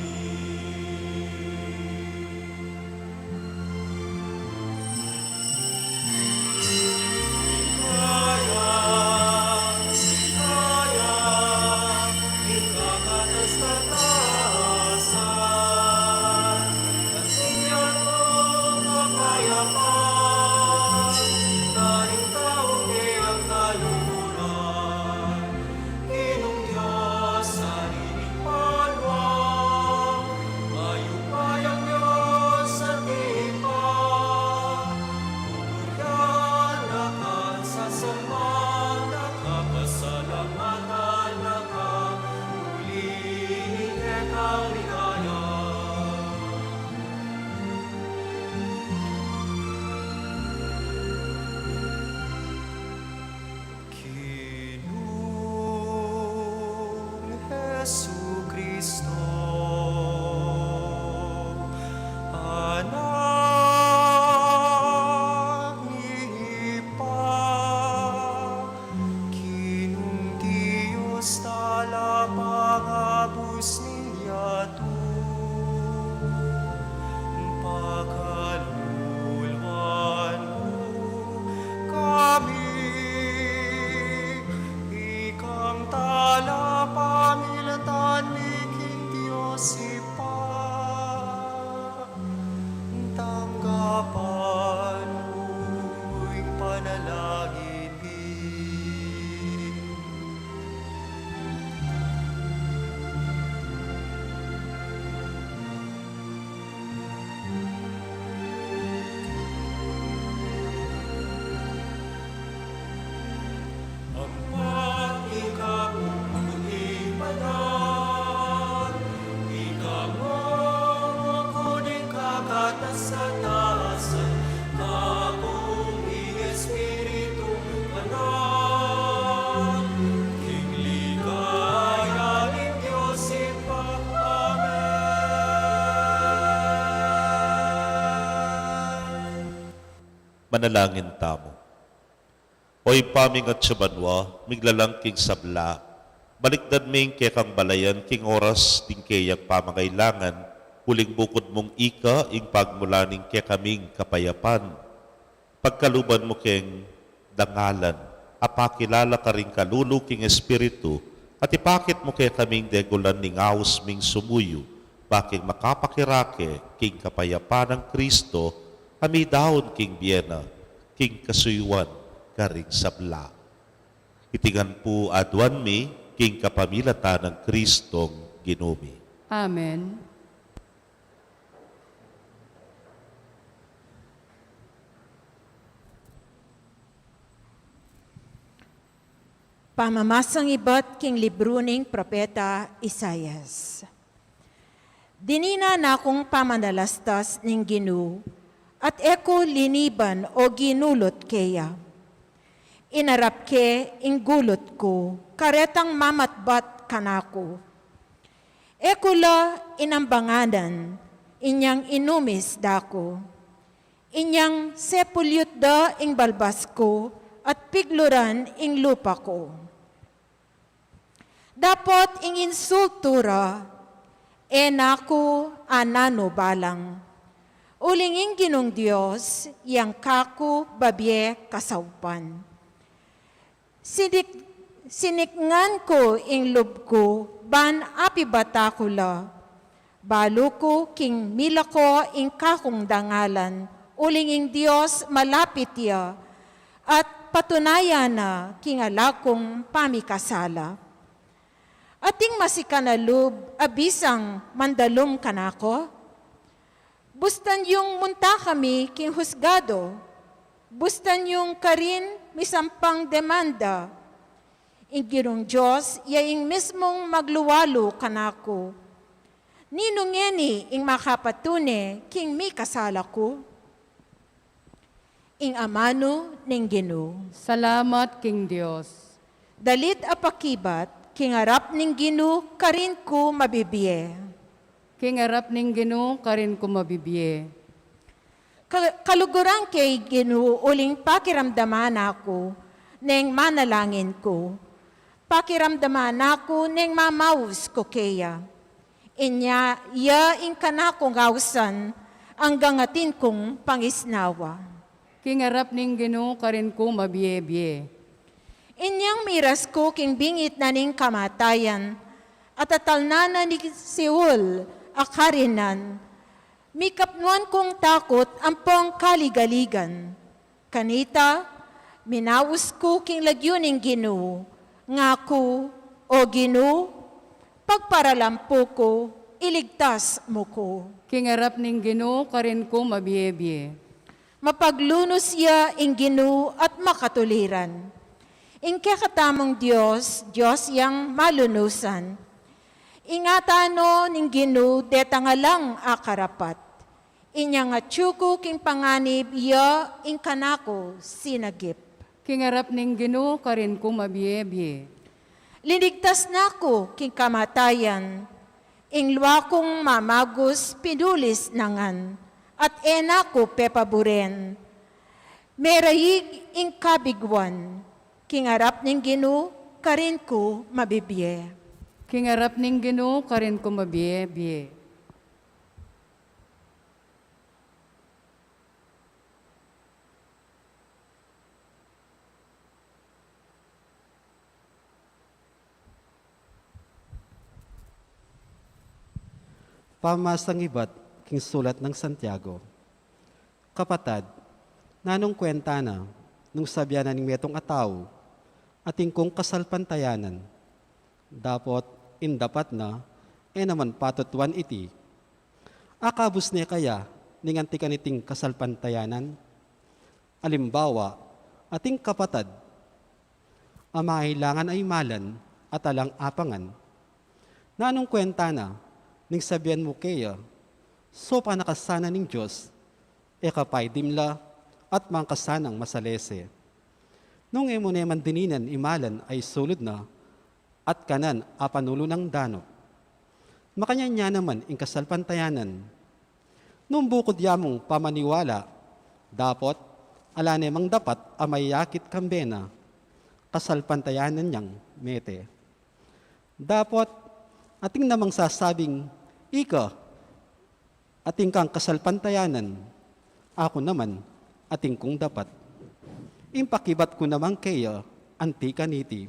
Ginung Dios, Ari ning banua, mayupayang Dios a Ibpa, pupurian da ka at sasalamatan da ka, pasalamatan da ka, uli ning kekang ligaya. Ginung Jesukristo, Anak ning Ibpa, Ginung Dios, Talapangabus ning yatu, pakaluluan mu kami. Ikang talapamilatan mi king Dios Ibpa, tanggapan mu ing panalangin mi. Ampa ika pu ing panan, ika mu ing kakatasan-tasan, Anak, Ginu, Espiritu Santo, king ligaya ning Dios Ibpa. Amen. Manalangin tamu. O Ibpa ming atsu banua, miglalang king sabla, balikdan ming kekang balayan king oras ding keyang pamangailangan, uling bukud mung ika ing pagmula ning kekaming kapayapan. Pagkaluban mu keng dangalan a pakilala karing kalulu king Espiritu, at ipakit mu kekaming degulan ning aus ming sumuyu, Baking makapakirake king kapayapan nang Kristo, a midaun king bie na, king kasuyuan karing sabla. Iti ngan pu aduan mi king kapamilatan nang Kristong Ginu mi. Amen. Pamamasang ibat king libru ning propeta Isaias. Dininan na kung pamanalastas ning Ginu, at e ku liniban o ginulut keya. Inarap ke ing gulut ku, karetang mamatbat kanaku. E ku la inambanganan, inyang inumis da ku. Inyang sepulyut da ing balbas ku, at pigluran ing lupa ku. Dapot ing insultu ra, e na ku ananu balang. Uling ing Ginung Dios, yang kaku babie kasaupan. Sinik-, sinikngan ku ing lub ku, ban apibata ku la. Balu ku king milako ing kakung dangalan, uling ing Dios malapit ya, at patunayan na king ala kung pamikasala. Ating masikan a lub a bisang mandalum kanaku? Bustan yung munta kami king husgado, bustan yung karin misampang demanda. Ing Ginung Dios, ya ing mismung magluwalu kanaku. Ninu ngeni ing makapatune king mikasala ku? Ing amanu ning Ginu. Salamat king Dios. Dalit a pakibat, king arap ning Ginu karin ku mabibie. King arap ning Ginu karin ku mabibie. Ka-, kaluguran ke Ginu uling pakiramdaman na ku, neng manalangin ku. Pakiramdaman na ku neng mamaus ku keya. Inya ya ing kanakung ausan, anggang atin kung pangisnawa. King arap ning Ginu karin ku mabie-bie. Inyang miras ku king bingit na ning kamatayan, at atalnan na ning Seol a karinan, mikapnuan kung takut ampong kaligaligan. Kanita, minaus ku king lagyu ning Ginu, ngaku, O Ginu, pagparalampu ku, iligtas mu ku. King arap ning Ginu karin ku mabie-bie. Mapaglunus ya ing Ginu at makatuliran. Ing kekatamung Dios, Dios yang malunusan. Ingatan no ning Ginu detang alang akarapat. Inyang atyu ku king panganib ya ing kanaku sinagip. King arap ning Ginu karin ku mabie-bie. Linigtas na ku king kamatayan, ing lua kung mamagus pinulis na ngan, at e na ku pepaburen. Meraig ing kabiguan, king arap ning Ginu karin ku mabibie. King arap ning Ginu karin ku mabie-bie. Pamamasang ibat king sulat nang Santiago. Kapatad, nanung kwenta na nung sabian na ning metung a tau, atin kung kasalpantayanan? Dapot ing dapat na, e naman patutuan iti. Akabus ne kaya ning anti kaniting kasalpantayanan? Alimbawa, ating kapatad a mangailangan a imalan at alang apangan. Nanung kwenta na ning sabian mu keya, sopan na ka sana ning Dios, e ka paidim la at mangkasanang masalese. Nung e mu ne man dininan imalan a isulud na, at kanan apanulu nang danup. Makanyan ya naman ing kasalpantayanan. Nung bukud ya mung pamaniwala, dapot ala ne mang dapat a mayakit kambe na, kasalpantayanan yang mete. Dapot atin namang sasabing, ika, atin kang kasalpantayanan, aku naman, atin kung dapat. Ing pakibat ku naman keya, anti kaniti.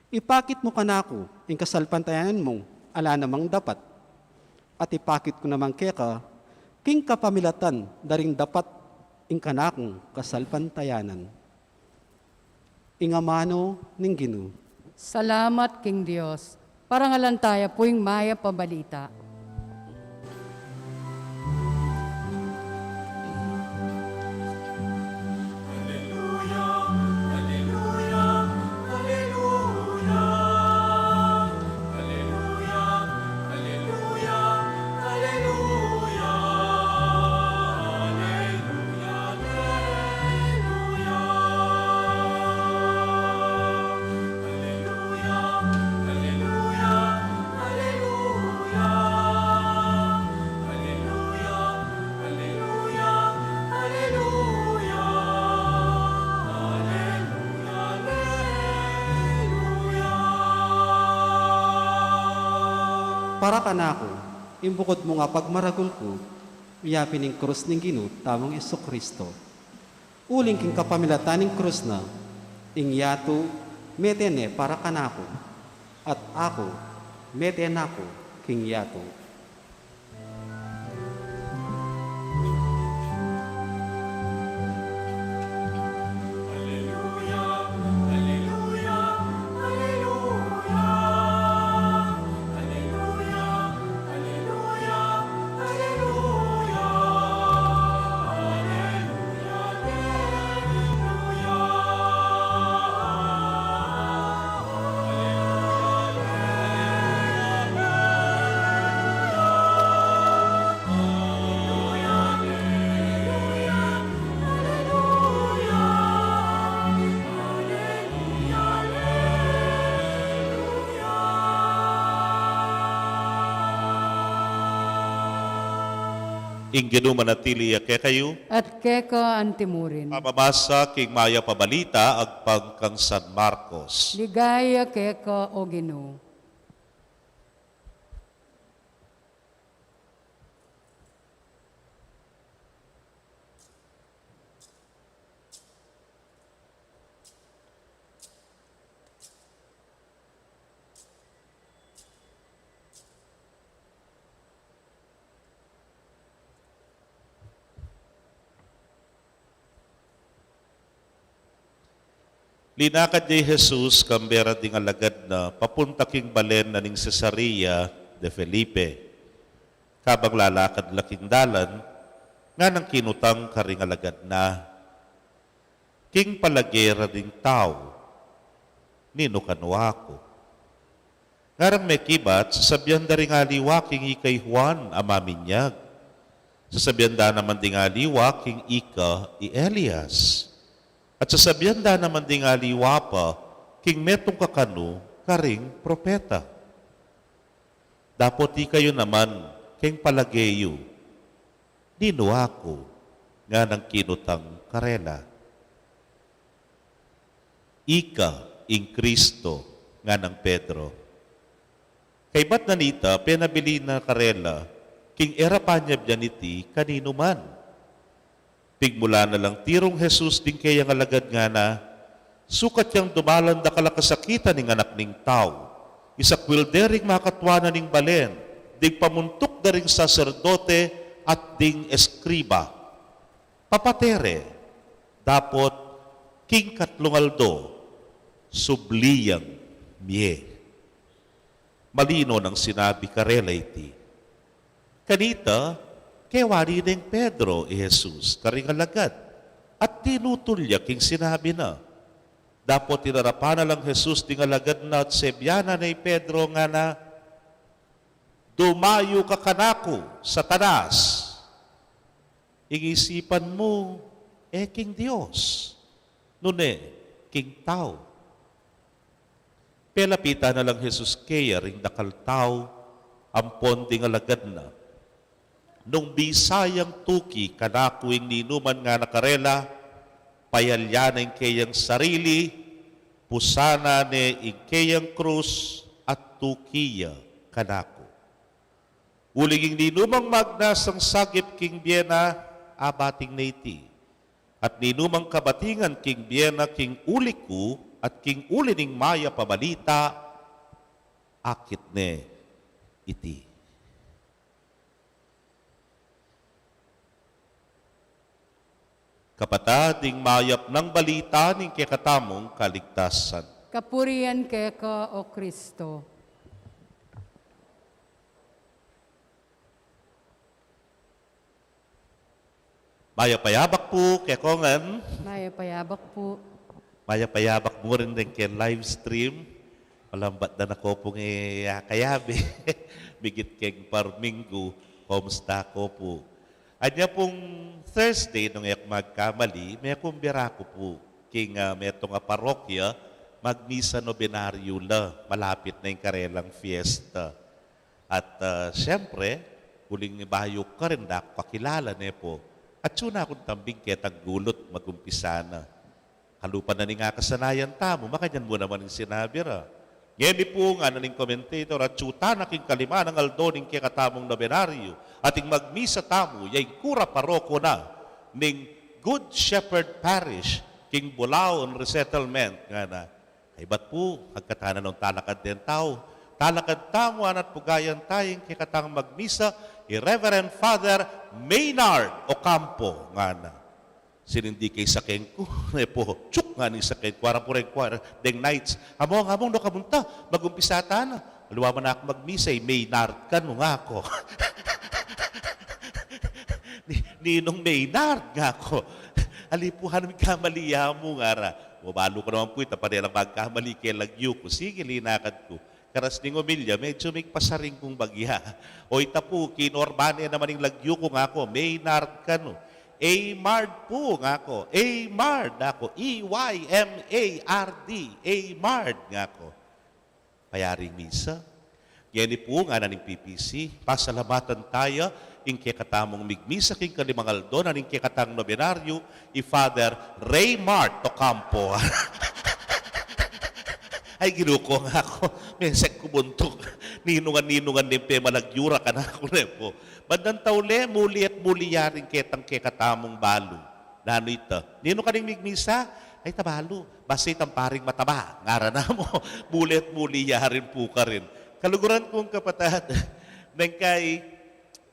Ipakit mu kanaku ing kasalpantayanan mung ala namang dapat. At ipakit ku naman keka, king kapamilatan da ring dapat ing kanakung kasalpantayanan. Ing amanu ning Ginu. Salamat king Dios. Parangalan taya pu ing mayap a balita. Para kanaku, ing bukud mung pagmaragul ku, ya pin ing krus ning Ginu tamung Jesucristo. Uling king kapamilatan ning krus na, ing yatu mete ne para kanaku, at aku mete na ku king yatu. Ing Ginu manatili ya kekayu. At keka antimurin. Pamamasa king mayap a balita agpang kang San Marcos. Ligaya keka, O Ginu. Linakad ya i Jesus kambe ra ding alagad na papunta king balen na ning Cesarea de Felipe. Kabang lalakad la king dalan, nganang kinutang karing alagad na, "King palage ra ding tau, ninu kanu aku?" Ngarang mekibat, sasabian da ring aliwa king ika i Juan a maminyag. Sasabian da naman ding aliwa king ika i Elias. At sasabian da naman ding aliwa pa king metung kakanu karing propeta. Dapot ikayu naman, king palage yu, "Ninu aku?" nganang kinutang karela. "Ika ing Kristo," nganang Pedro. Kaybat na nita, penabilin na karela king e ra panyabyan iti kaninuman. Pigmulan na lang tirung Jesus ding keyang alagad ngana, "Sukat yang dumalan dakal a kasakitan ing Anak ning Tau, isakwil de ring makatua na ning balen, ding pamuntuk da ring saserdote at ding eskriba. Papate re, dapot king katlung aldo, subli yang mie." Malino nang sinabi karela iti. Kanita, kewari neng Pedro i Jesus karing alagad, at tinutul ya king sinabi na. Dapot inarapan na lang Jesus ding alagad na at sebian na i Pedro ngana, "Dumayu ka kanaku, Satanas! Ing isipan mu e king Dios, nune king tau." Pelapitan na lang Jesus keya ring dakal tau ampon ding alagad na. Nung bisa yang tuki kanaku ing ninuman ngana karela, payalya na ing keyang sarili, pusan na ne ing keyang krus at tuki ya kanaku. Uling ing ninumang magnasang sagip king bie na, abating na iti. At ninumang kabatingan king bie na king uli ku at king uli ning mayap a balita, akit ne iti. Kapatad, ing mayap nang balita ning kekatamung kaligtasan. Kapurian keka, O Kristo. Mayap a yabak pu kekongan. Mayap a yabak pu. Mayap a yabak mu rin deng keng live stream. Malambat da na ko pung e, a, kayabe. Migit keng parminggu, kumusta ko pu? Anya pung Thursday, nung e ku magkamali, mekung bira ku pu king, a, metung a parokya, magmisa nobenaryo la, malapit na ing karelang fiesta. At, a, siyempre, uling bayu karin, da ku kakilala, ne pu. Atyu na kung tambing ketang gulut, magumpisa na. Kalupa na ning akasanayan tamu, makanyan mu naman ing sinabi ra. Ngeni pu, ngana ning commentator, atyu tana king kalima nang aldo ning kekatamung nobenaryo, at ing magmisa tamu, ya ing kura paroko na ning Good Shepherd Parish king Bulaon Resettlement, ngana. Kaybat pu, agkatana nung talakad deng tau. Talakad tamu, ngana, at pugayan ta ing kekatang magmisa, i Reverend Father Maynard Ocampo, ngana. Sinindi ke ing saken ku, ne pu, tsuk, ngana ning saken ku, arapure ku, ara, deng Knights. Among, among, nu ka munta, magumpisa tana. Aliwa man aku magmisa, i Maynard kanu, ngaku. Ni-, Ninung Maynard, ngaku. Ali pu, nanu ing kamali ya mu, ngara. Mabalu ku naman pu, ita pa rin lang magkamali keng lagyu ku. Sige, linakad ku. Karas ning omilya, medyu migpasaring kung bagya. O ita pu, kinorma ne naman ing lagyu ku, ngaku, Maynard kanu. Eymard pu, ngaku. Eymard, ngaku. E Y M A R D. Eymard, ngaku. Payari ing misa. Ngeni pu, ngana ning P P C, pasalamatan taya ing kekatamung migmisa king kalimang aldo na ning kekatang nobenaryo, i Father Raymart Ocampo. Ay, Ginu ku, ngaku, mesek ku buntuk. Ninungan, ninungan ning pemalagyu ra kanaku, ne pu. Bandang taule, muli at muli ya ring ketang kekatamung balu. Nanu ita? Ninu ka ning migmisa? Ay, ita balu. Basta itang paring mataba, ngara namu. Muli at muli ya rin pu karin. Kaluguran kung kapatad, neng kai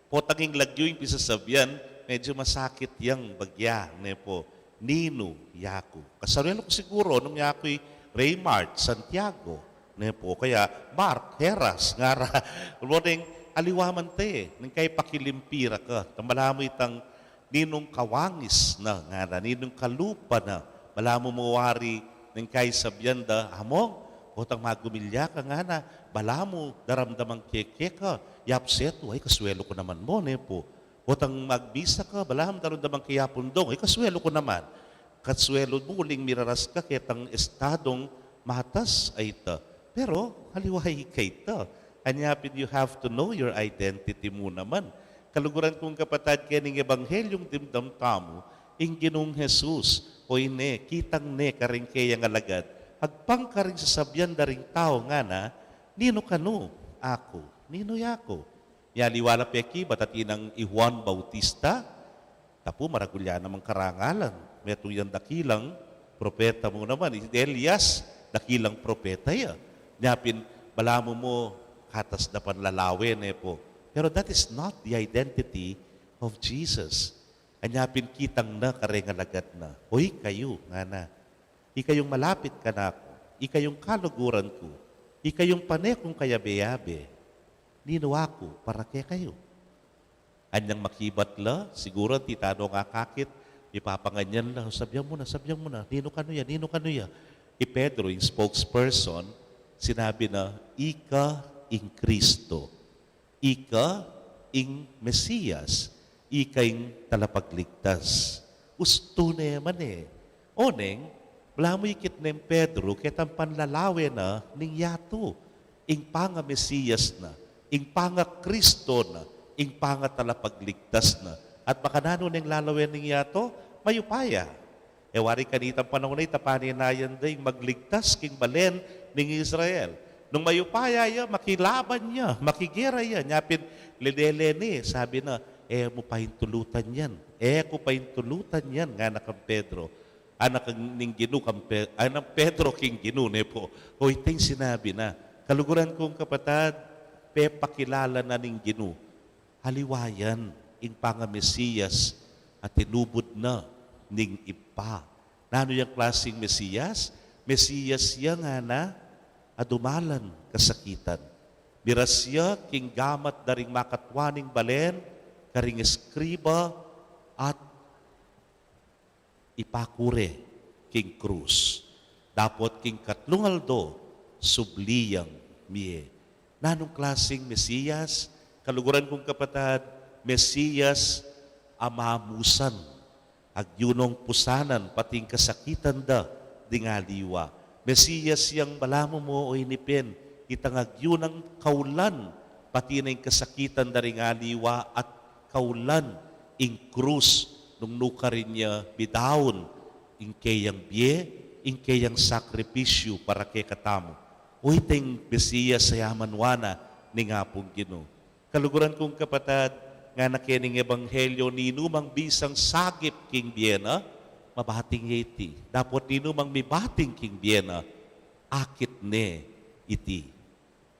potang ing lagyu ing pisasabian, medyu masakit yang bagya, ne pu. Ninu yaku? Kasarelo ku siguru nung yaku i Raymart Santiago, ne pu, kaya Mark Heras, ngara. Uling aliwa man te, neng kai pakilimpi ra ka, ta balamu itang ninung kawangis na, ngara, ninung kalupa na, balamu mu wari neng kai sabian da, among, potang magumilya ka, ngana, balamu daramdaman ke keka, yapsetu, ay, kasuelo ku naman mu, ne pu. Potang magmisa ka, balamu daramdaman ke yapundong, ay, kasuelo ku naman. Kasuelo mu uling miraras ka ketang estadung matas a ita. Pero aliwa ika ita. Anya pin, you have to know your identity mu naman. Kaluguran kung kapatad, kening ebanghelyu dimdam tamu, ing Ginung Jesus, o ine, kitang ne karing keyang alagad, agpang karing sasabian da ring tau, ngana, ninu kanu aku? Ninu yaku? Aliwa la pekibat atin nang i Juan Bautista, ta pu maragul ya namang karangalan. Metung yang dakilang propeta mu naman, i Elias, dakilang propeta ya. Nya pin, balamu mu katas da pan lalawen, ne pu. Pero that is not the identity of Jesus. Anya pin kitang na kareng alagad na. O ikayu, ngana. Ikayung malapit kanaku, ikayung kaluguran ku, ikayung pane kung kayabe-yabe, ninu aku para kekayu? Anyang makibat la, siguru anti tana akakit, mipapanganyan la, "Sabian mu na, sabian mu na, ninu kanu ya, ninu kanu ya?" I Pedro, ing spokesperson, sinabi na, "Ika ing Kristo." Ika ing Mesias, ika ing talapagligtas. Ustu ne man e. Oneng, balamu ikit neng Pedro ketang panlalawen na ning yatu, ing pangamesias na, ing pangakristo na, ing pangatalapagligtas na. At makananu neng lalawen ning yatu? Mayupaya. E wari kanitang panaun a ita, paninayan da ing magligtas king balen ning Israel. Nung mayupaya ya, makilaban ya, makigera ya, nya pin lelele ne, sabi na, "E mu paintulutan yan, e ku paintulutan yan," ngana kang Pedro. Anak ning Ginu kang Pe-, anak Pedro king Ginu, ne pu. O, ita ing sinabi na. Kaluguran kung kapatad, pepakilala na ning Ginu. Aliwa yan ing pangamesias a tinubud na ning Ibpa. Nanu yang klasing Mesiyas? Mesiyas ya ngana a dumalan kasakitan. Miras ya king gamat da ring makatua ning balen, karing eskriba, at ipakure king krus. Dapot king katlung aldo, subli yang mie. Nanung klasing Mesiyas? Kaluguran kung kapatad, Mesiyas a mamusan. Agyu nong pusanan pati ing kasakitan da ding aliwa. Mesiyas yang balamu mo, o ini pin, itang agyu nang kaulan pati na ing kasakitan da ring aliwa at kaulan ing krus nung nukarin ya bidaun ing keyang bie, ing keyang sakripisyu para kekatamu. O itang Mesiyas a yaman wana ning Apung Ginu. Kaluguran kung kapatad, ngana keni ning Ebanghelyo, ninumang bisang sagip king bie na, mabating ya iti. Dapot ninumang mibating king bie na, akit ne iti.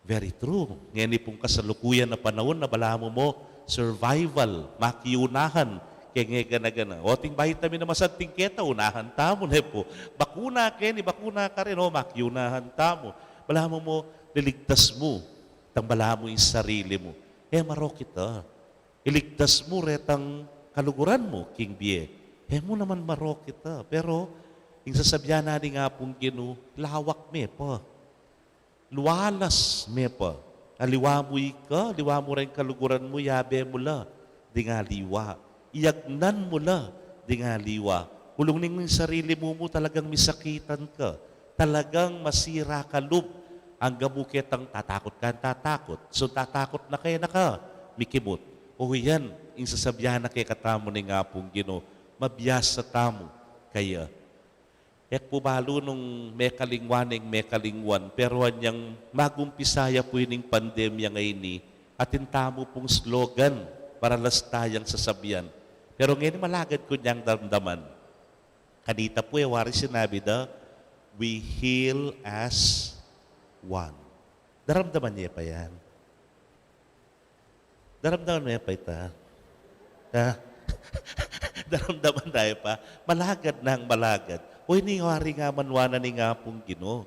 Very true. Ngeni pung kasalukuyan a panaun na balamu mo, survival, makiunahan, keng e gana-gana. O, ating vitamin a masanting keta, unahan tamu, ne pu. Bakuna keni, bakuna karin, o, makiunahan tamu. Balamu mo, liligtas mu itang balamu ing sarili mu. E marok ita. Iligtas mu retang kaluguran mu king bie. E mu naman marok ita. Pero ing sasabian na ning Apung Ginu, lawak me pa. Lualas me pa. Aliwa mu ika, aliwa mu reng kaluguran mu, yabe mu la ding aliwa. Iyagnan mu la ding aliwa. Kulung ning sarili mu, mu talagang misakitan ka. Talagang masira ka lub. Angga mu ketang tatakut ka, tatakut. So tatakut na kaya na ka mikimut. O yan, ing sasabian na kekatamu ning Apung Ginu, mabiasa tamu kaya. E ku pu balu nung mekalingwan neng mekalingwan, pero anyang magumpisa ya pu ining pandemya ngeni, atin tamu pung slogan para lasta yang sasabian. Pero ngeni malagad ku nyang daramdaman. Kanita pu e wari sinabi da, "We heal as one." Daramdaman ye pa yan? Daramdaman ye pa ita? Ha? Daramdaman da ye pa? Malagad nang malagad. O ini wari nga man wana ning Apung Ginu.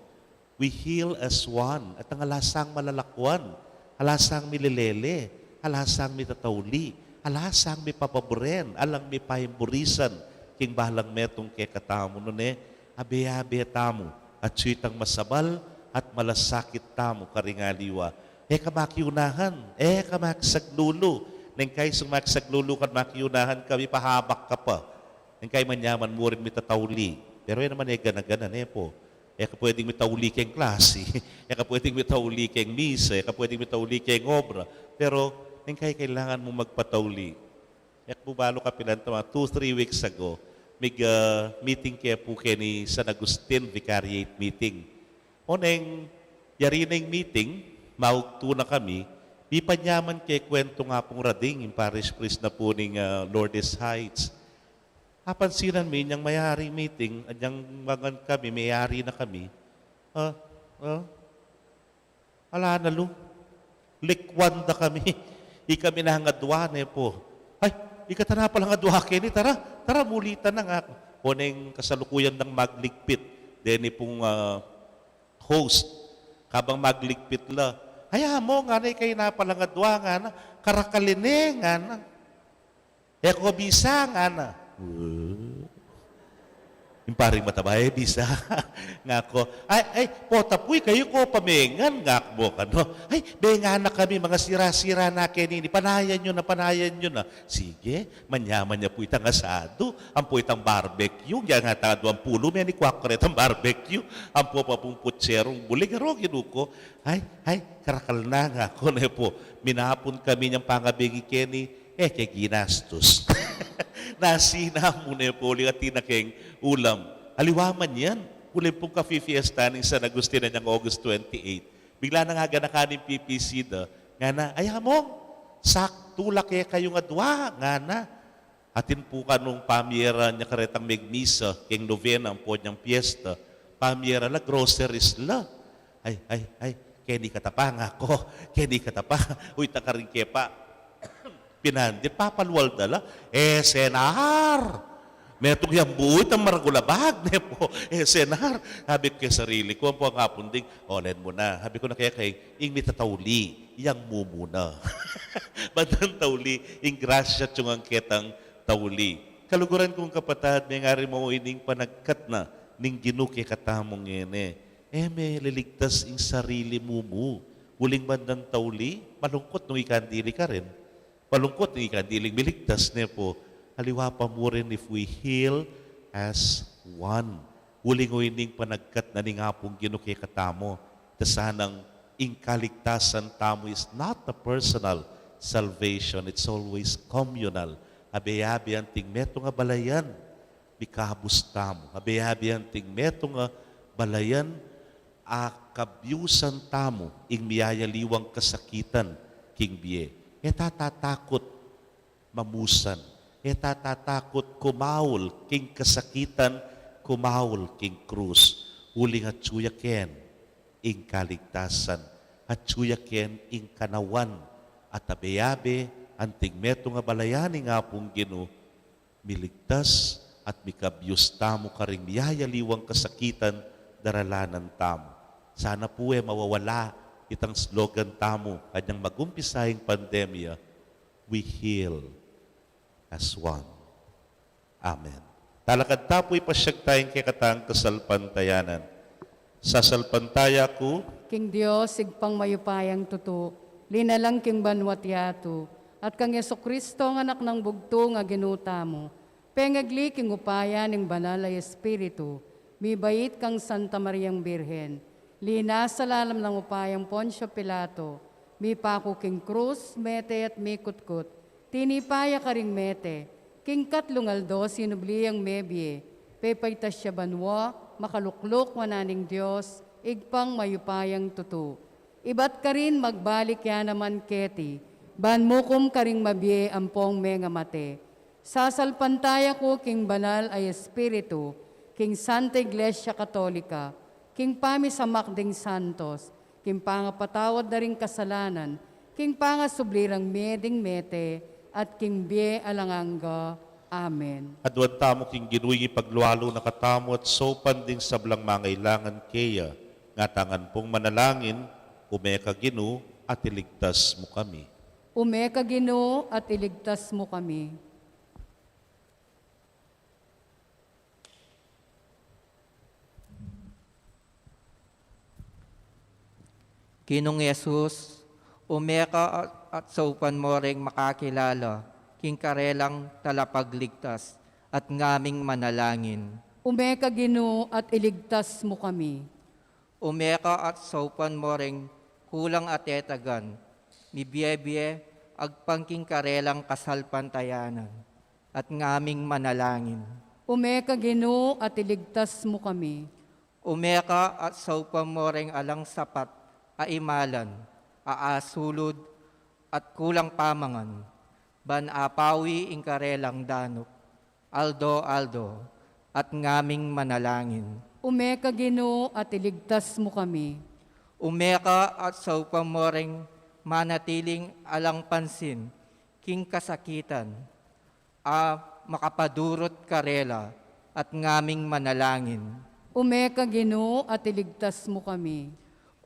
We heal as one. At ang alasang malalakwan, alasang milelele, alasang mitatauli, alasang mipapaburen, alang mipaimburisan, king balang metung kekatamu nune, abe-abe tamu, atyu itang masabal at malasakit tamu karing aliwa. E ka makiunahan, e ka makisaglulu. Neng kai sung makisaglulu ka't makiunahan ka, mipahabak ka pa. Neng kai manyaman mu rin mitatauli. Pero e naman e gana-gana, ne pu. E ka pwedeng mitauli keng klasi. E ka pwedeng mitauli keng misa. E ka pwedeng mitauli keng obra. Pero neng kai kailangan mu magpatauli. E ku pu balu kapilan ta, mga two, three weeks ago, mig, ah, meeting ke pu keni San Agustin, Vicariate meeting. O neng yari neng meeting, maugtu na kami, mipanyaman ke kwentu nga pung rading, ing parish priest na pu ning, ah, Lourdes Heights. Apansinan mi, inyang mayari meeting, inyang mangan kami, mayari na kami. Ah, ah, Ala na lu. Likwan da kami. Ikami na ngan adwa, ne pu. Ay, ika ta na pala ngan adwa keni, tara, tara, muli ta na nga. O neng kasalukuyan dang magligpit. Deni pung, ah, host. Kabang magligpit la. Ay, amo, ngana, ika na pala ngan adwa, ngana. Karakal ini, ngana. E ko bisa, ngana. Ing paring mataba, e bisa. Nga ku, ay, ay, pota pu, ikayu ko pamengan, nga ku kanu. Ay, be, ngana, kami, mga sira-sira na keni, panayan yu na, panayan yu na. Sige, manyaman ya pu itang asadu, ampo itang barbecue, ngana, tang adwang pulu, menikwak ko retang barbecue, ampo pa pung putserung buli, garu, Ginu ku. Ay, ay, karakal na, nga ku, ne pu. Minapun kami nyang pangabegi keni, e ke ginastus. Nasina mu, ne pu, uling atin na keng ulam. Aliwa man yan, uling pung kafifiesta ning San Agustin anyang August twenty-eight. Bigla nang aganakan ning P P C da, ngana, ay, among, saktu la kekayung adwa, ngana. Atin pu kanung pamiera nya karetang megmisa keng novena ampo nyang piesta, pamiera la, groceries la. Ay, ay, ay, keni kata pa, nga ku, keni kata pa. Uy, ta karin ke pa. Pinandit, papalual da la. E, senar! Metung yang buu itang maragul a bag, ne pu. E, Senar, sabi ku keng sarili ku, ampo ang Apung Ding, olen mu na. Sabi ku na keka, ing mitatauli, yang mumuna. Bandang tauli, ing grasya atiu ngan ketang tauli. Kaluguran kung kapatad, mengari mu ining panagkat na ning Ginu kekatamu ngeni. E me liligtas ing sarili mu mu. Uling bandang tauli, malungkut nung ikang dili karin. Malungkut ing ikang diling miligtas, ne pu. Aliwa pa mu rin if we heal as one. Uling o ining panagkat na ning Apung Ginu kekatamu. Ta sanang ing kaligtasan tamu is not a personal salvation. It's always communal. Abe-abe anting metung a balayan mikabus tamu. Abe-abe anting metung a balayan a kabiusan tamu ing miyayaliwang kasakitan king bie. E ta tatakut mamusan. E ta tatakut kumaul king kasakitan, kumaul king krus. Uling atiu ya ken ing kaligtasan, atiu ya ken ing kanawan, at abe-abe anting metung a balayan ning Apung Ginu, miligtas at mikabius tamu karing miyayaliwang kasakitan daralanan tamu. Sana pu e mawawala itang slogan tamu kanyang magumpisa ing pandemya, "We heal as one." Amen. Talakad ta pu, ipasyag taya ing kekatang kasalpantayanan. Sasalpantaya ku king Dios, Ibpang mayupayang tutu, linalang king banua't yatu, at kang Jesucristo, a Anak nang bugtung a Ginu tamu, pengagli king upaya ning Banal a Espiritu, mibait kang Santa Mariang Birhen, linasa lalam nang upayang Poncio Pilato, mipaku king krus, mete at mikutkut, tinipa ya karing mete, king katlung aldo sinubli yang mebie, pepaitas ya banua, makalukluk wanan ning Dios, Ibpang mayupayang tutu. Ibat karin magbalik ya naman keti, ban mukum karing mabie ampong mengamate. Sasalpantaya ku king Banal a Espiritu, king Santa Iglesia Katolika, king pamisamak ding santos, king pangapatawad da ring kasalanan, king pangasubli rang mie ding mete, at king bie alang angga. Amen. Aduan tamu king Ginu, ing ipaglualu na katamu at saupan ding sablang mangailangan keya. Ngatamu pung manalangin, ume ka Ginu, at iligtas mu kami. Ume ka Ginu, at iligtas mu kami. Ginung Jesus, ume ka at, at saupan mu ring makakilala king karelang talapagligtas at ngaming manalangin. Ume ka Ginu, at iligtas mu kami. Ume ka at saupan mu ring kulang a tetagan, mibie-bie agpang king karelang kasalpantayanan at ngaming manalangin. Ume ka Ginu, at iligtas mu kami. Ume ka at saupan mu ring alang sapat a imalan, a asulud at kulang pamangan, ban apawi ing karelang danup aldo-aldo, at ngaming manalangin. Ume ka Ginu, at iligtas mu kami. Ume ka at saupan mu ring manatiling alang pansin king kasakitan, a makapadurut karela, at ngaming manalangin. Ume ka Ginu, at iligtas mu kami.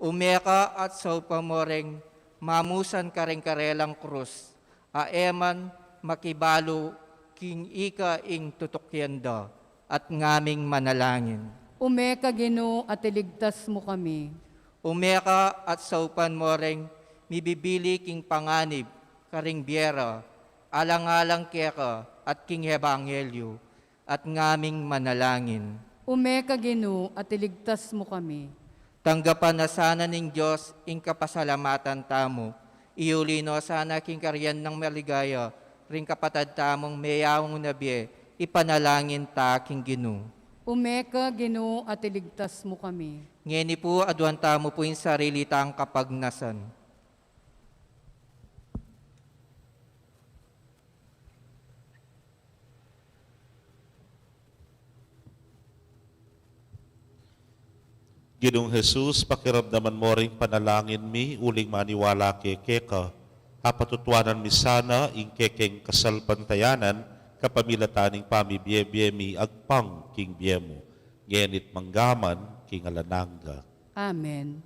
Ume ka at saupan mu ring mamusan karing karelang krus, a e man makibalu king ika ing tutukyan da, at ngaming manalangin. Ume ka Ginu, at iligtas mu kami. Ume ka at saupan mu ring mibibili king panganib karing bie ra, alang-alang keka at king ebanghelyu, at ngaming manalangin. Ume ka Ginu, at iligtas mu kami. Tanggapan na sana ning Dios ing kapasalamatan tamu, iyuli no sana king karian nang maligaya ring kapatad tamung meyaung na bie, ipanalangin ta king Ginu. Ume ka Ginu, at iligtas mu kami. Ngeni pu, aduan tamu pu ing sarili tang kapagnasan. Ginung Jesus, pakiramdaman mu ring panalangin mi, uling maniwala ke keka, apatutuanan mi sana ing kekeng kasalpantayanan, kapamilatan ning pamibie-bie mi agpang king bie mu, ngeni't manggaman king alang angga. Amen.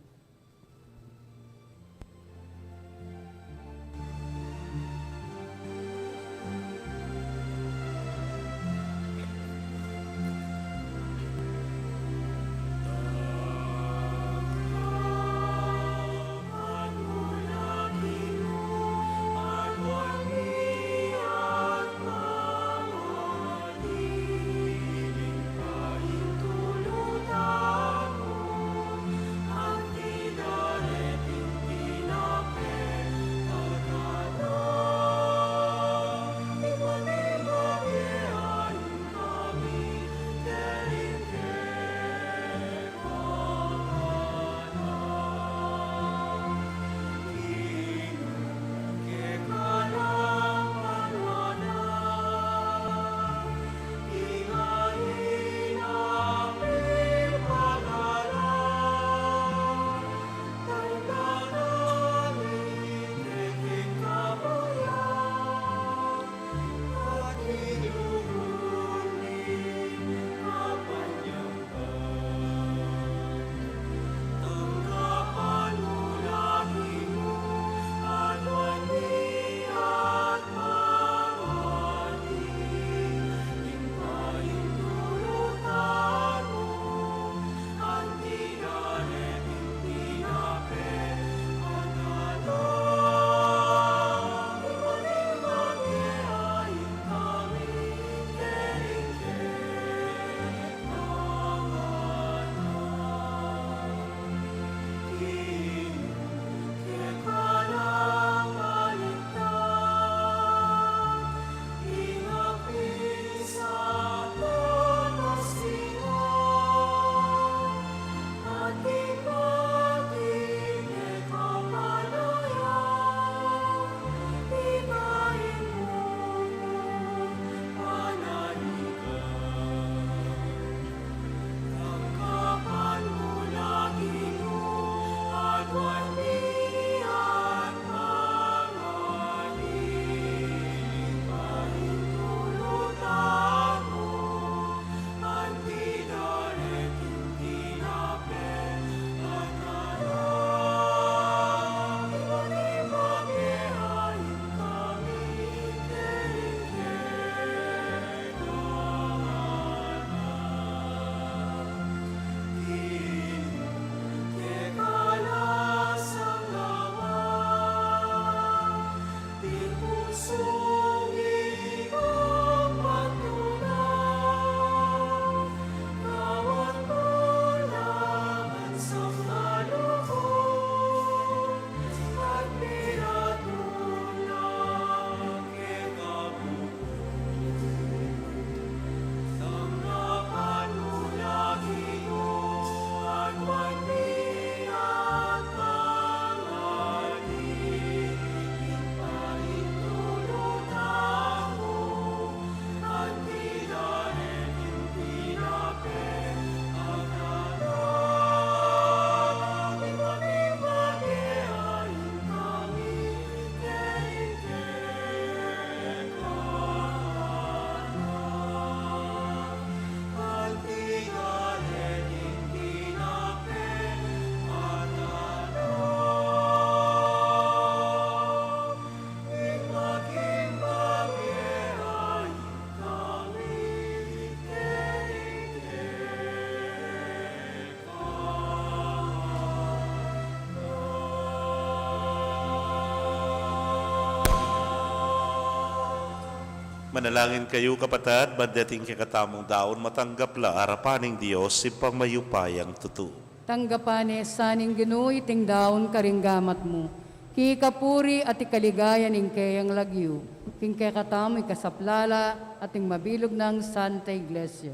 Manalangin kayu, kapatad, ban deting kekatamung daun matanggap la arapan ning Dios, Ibpang mayupayang tutu. Tanggapan ne sa ning Ginu iting daun karing gamat mu, king ikapuri at ikaligaya ning keyang lagyu, king kekatamung ikasaplala at ning mabilug nang Santa Iglesia.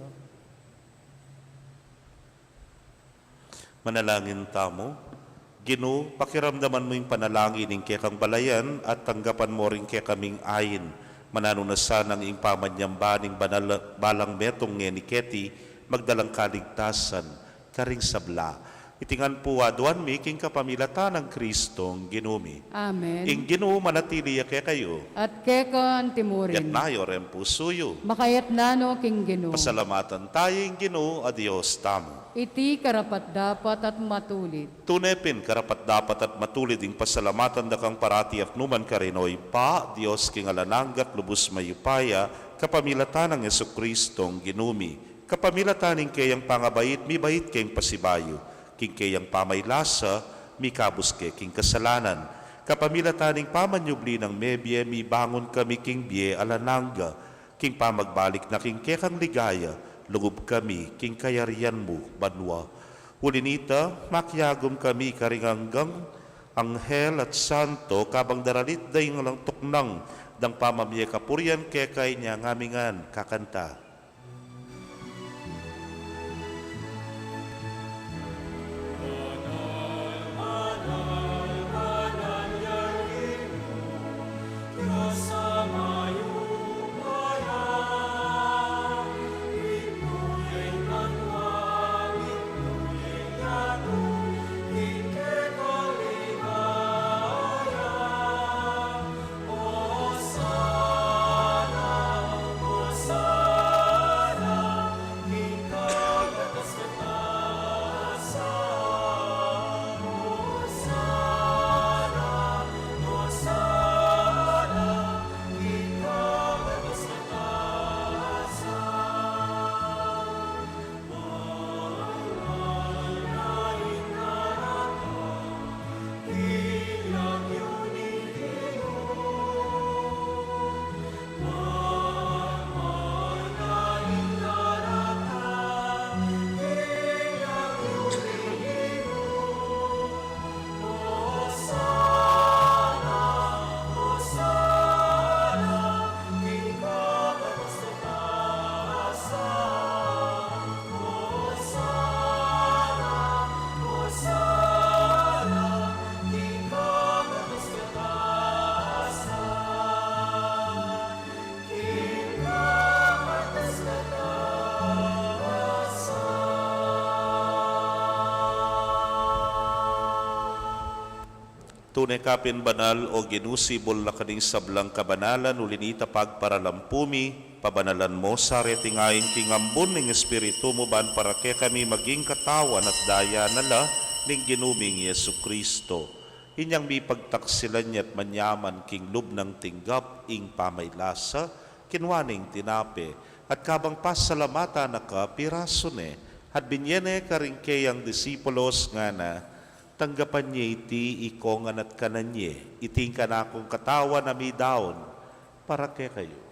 Manalangin tamu. Ginu, pakiramdaman mu ing panalangin ning kekang balayan at tanggapan mu ring kekaming ain. Mananu na sanang ing pamanyamba ning banal, balang metung ngeni keti, magdalang kaligtasan karing sabla. Iti ngan pu aduan mi king kapamilatan nang Kristong Ginu mi. Amen. Ing Ginu manatili ya kekayu. At keka antimurin. Itas yu ring pusu yu. Makaitas no king Ginu. Pasalamatan tamu ing Ginu a Dios tamu. Iti karapat-dapat at matulid. Tune pin karapat-dapat at matulid ing pasalamatan da kang parati at nu man karin, O Ibpa, Dios king alang angga at lubus mayupaya, kapamilatan nang Jesukristong Ginu mi. Kapamilatan ning keyang pangabait, mibait keng pasibayu, king keyang pamaglasa, mikabus ke king kasalanan. Kapamilatan ning pamanyubli nang mebie, mibangun kami king bie alang angga, king pamagbalik na king kekang ligaya, lugub kami king kayarian mu banua. Uli nita, makiagum kami karing anggang anghel at santo, kabang daralit da ing alang tuknang dang pamamie kapurian keka. Inya ngan mi ngan kakanta. Tune ka pin banal, O Ginu, sibul na ka ning sablang kabanalan, uli nita pagparalampu mi, pabanalan mu sa reting ain king ambun ning Espiritu mu, ban para kekami maging katawan at daya na la ning Ginu ming Jesucristo. Inyang mipagtaksilan ya at manyaman king lub nang tinggap ing pamaglasa, kinua ne ing tinape, at kabang pasalamatan na ka, pirasu ne, at binye ne karing keyang disipulos, ngana, tanggapan ye iti ikongan at kanan ye, iti ing kanakung katawan a midaun para kekayu.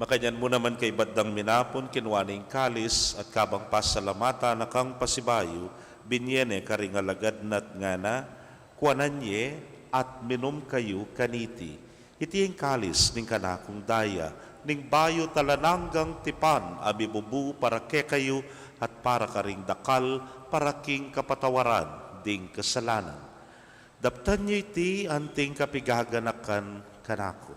Makanyan mu naman kaibat dang minapun, kinua ne ing kalis, at kabang pasalamatan na kang pasibayu, binye ne karing alagad na at ngana, kuanan ye at minum kayu kaniti. Iti ing kalis ning kanakung daya, ning bayu at alang anggang tipan, a mibubu para kekayu at para karing dakal, para king kapatawaran ding kasalanan. Daptan ye iti anting kapigaganakan kanaku.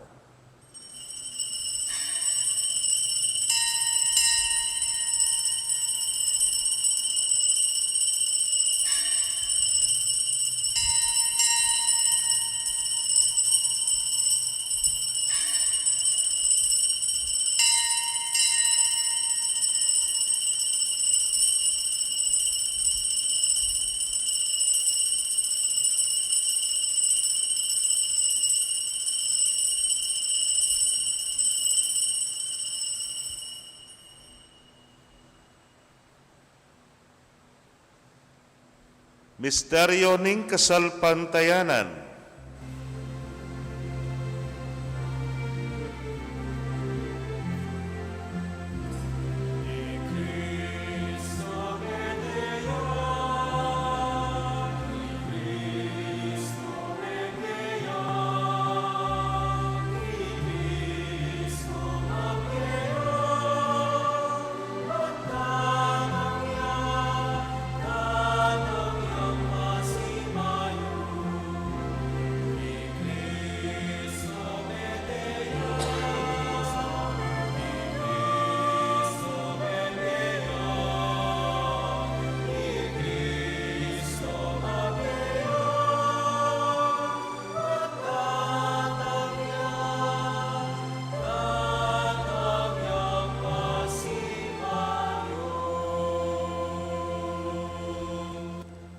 Misteryo ning kasalpantayanan.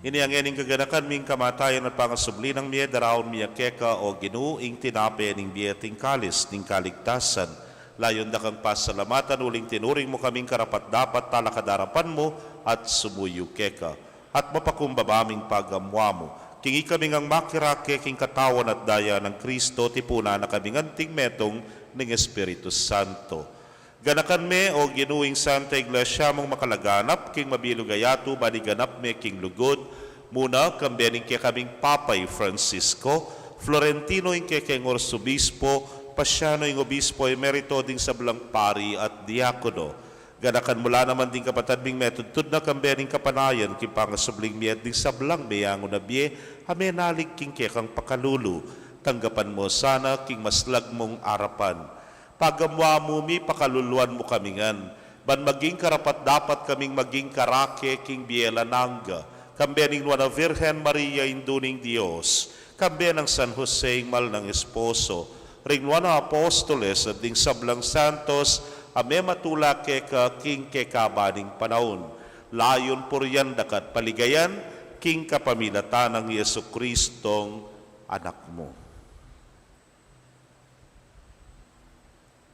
Inya ngeni king kaganakan mi ing kamatayan at pangasubli nang mie, daraun mi keka, o Ginu, ing tinape ning bie at ing kalis ning kaligtasan. Layun da kang pasalamatan uling tinuring mu kaming karapat-dapat talakad king arapan mu at sumuyu keka. At mapakumbaba ming pagamuan mu. King ikami ngang makirake king katawan at daya nang Kristo, tipunan na kaming anting metung ning Espiritu Santo. Ganakan me, o Ginu, ing Santa Iglesia mung makalaganap king mabilug a yatu, ban iganap me king lugud mu na, kambe ning kekaming Papa i Francisco, Florentino ing kekeng Arsobispo, Paciano ing Obispo Emerito, ding sablang pari at diakono. Ganakan mu la naman ding kapatad ming metudtud na kambe ning kapanayan king pangasubling mie at ding sablang meyangu na bie a menalig king kekang pakalulu. Tanggapan mu sana king maslag mung arapan. Pagamuan mu mi, pakaluluan mu kami ngan, ban maging karapat-dapat kaming maging karake king bie alang angga, kambe ning Nuan a Virgen Maria, Indu ning Dios, kambe nang San Jose ing mal nang esposo, ring Nuan a Apostoles, at ding sablang santos a mematula keka king kekaban ning panaun. Layun purian da ka at paligayan, king kapamilatan nang Jesucristong Anak mu.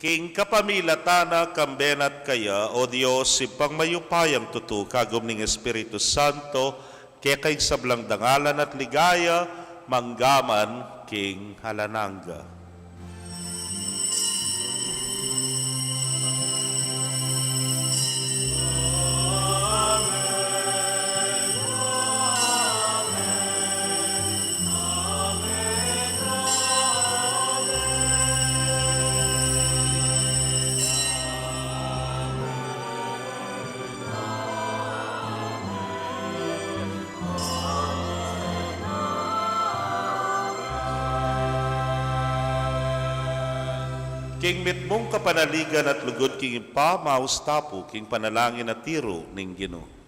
King kapamilatan na, kambe na at kaya, o Dios, Ibpang mayupayang tutu, kagum ning Espiritu Santo, keka ing sablang dangalan at ligaya, mangga man king alang angga. King mitmung kapanaligan at lugud king Ibpa, maus tamu king panalangin a tiru ning Ginu.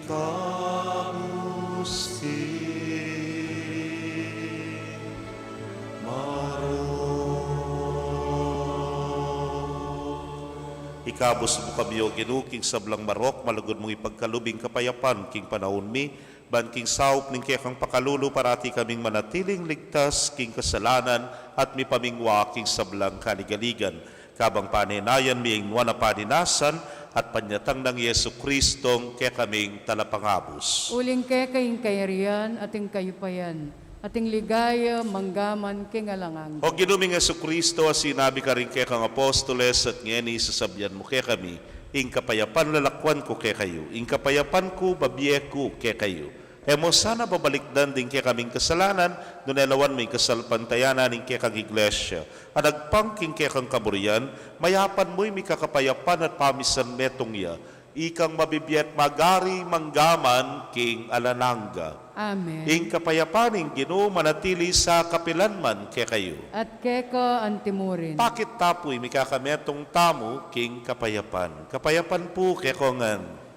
Ikabus king marok. Ikabus mu kami, O Ginu, king sablang marok, malugud mung ipagkalub ing kapayapan king panaun mi, ban king saup ning kekang pakalulu parati kaming manatiling ligtas king kasalanan at mipamingwa king sablang kaligaligan. Kabang panenayan mi ing nuan a paninasan at panyatang nang Jesucristong kekaming Talapangabus. Uling keka ing kayarian at ing kayupayan at ing ligaya mangga man king alang angga. O Ginu ming Jesucristo, a sinabi karing kekang apostoles at ngeni sasabian mu kekami, ing kapayapan lalakwan ku kekayu, ing kapayapan ku babie ku kekayu. E mu sana babalikdan ding kekaming kasalanan, nune lawan mu ing kasalpantayanan ning kekang Iglesia. At agpang king kekang kaburian, mayapan mu ing mikakapayapan at pamisan metung ya, ikang mabibie at magari mangga man king alang angga. Amen. Ing kapayapan ning Ginu manatili sa kapilan man kekayu. At keka antimurin. Pakit ta pu ing mikakametung tamu king kapayapan. Kapayapan pu kekongan.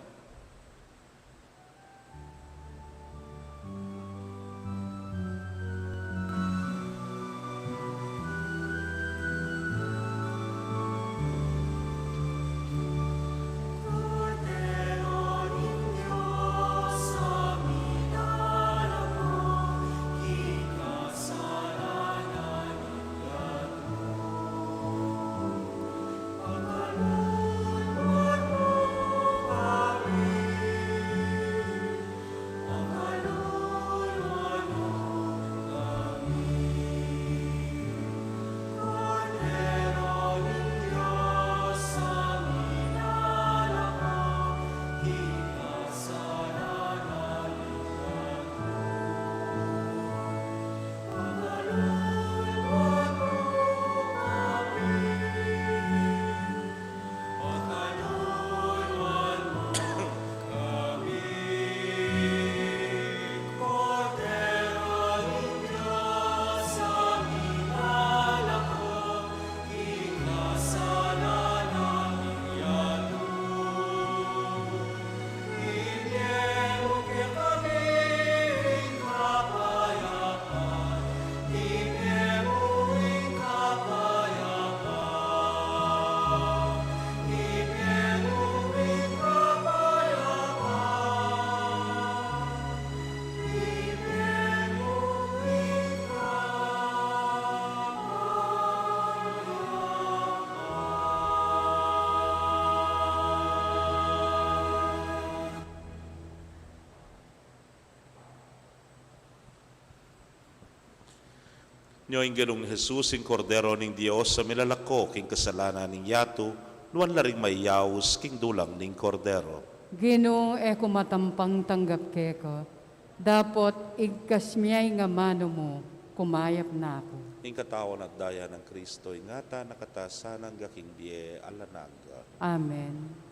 Nyo ing Ginung Jesus, ing Kordero ning Dios, a milalako king kasalanan ning yatu, nuan la ring mayaus king dulang ning Kordero. Ginu, e ku matampang tanggap keka, dapot igkas mu ing amanu mu, kumayap na ku. Ing katawan at daya nang Kristo, ingatan na katamu sana angga king bie alang angga. Amen.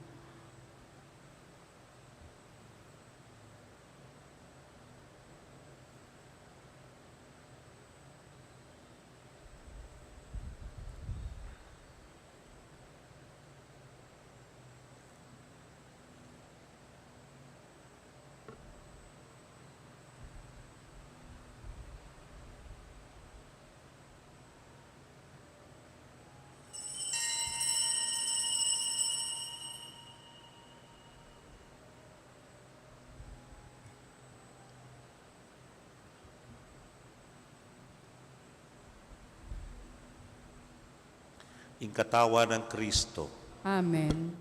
Ing katawan nang Kristo. Amen.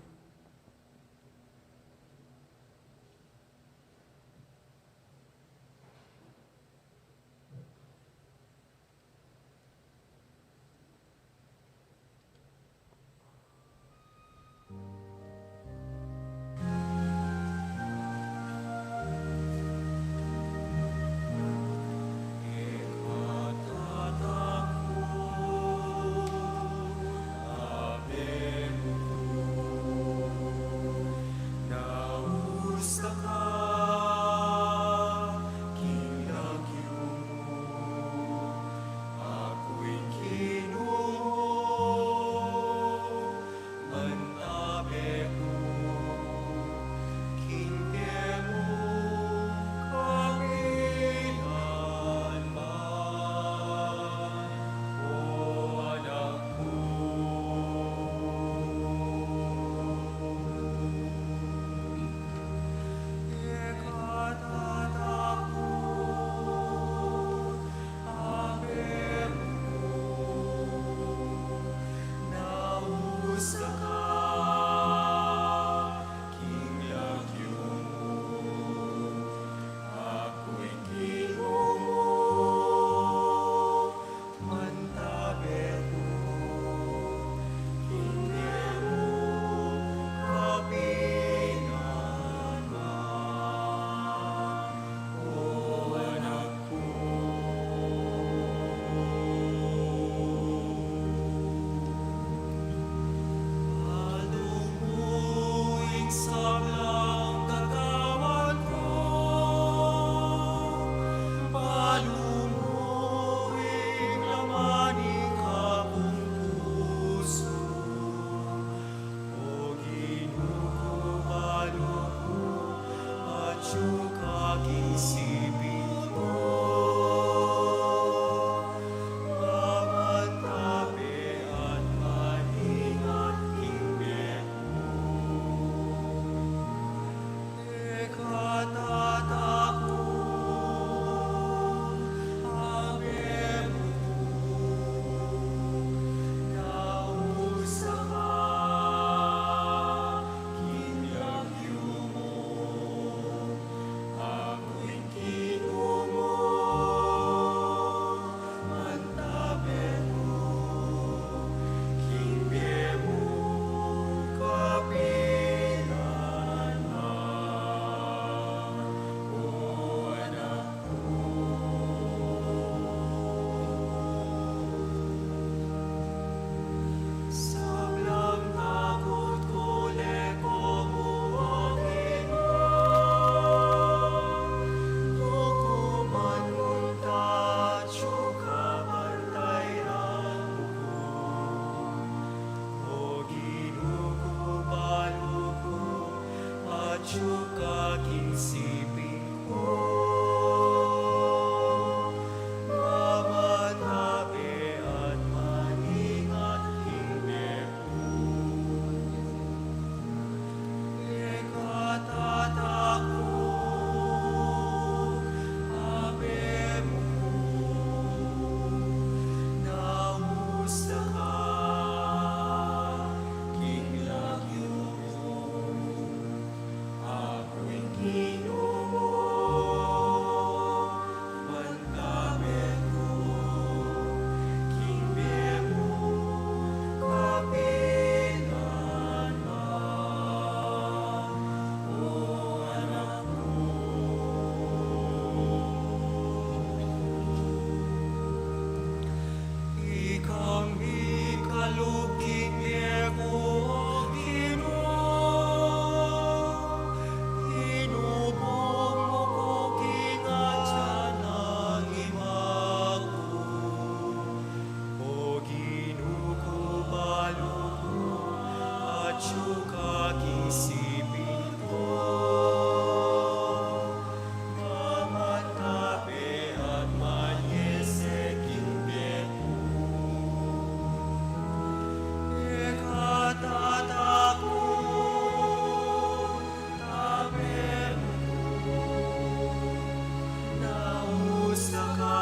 King siping ku, mamatabe at manyese king bie ku. Ika tatakun, tabe ku, nausa ka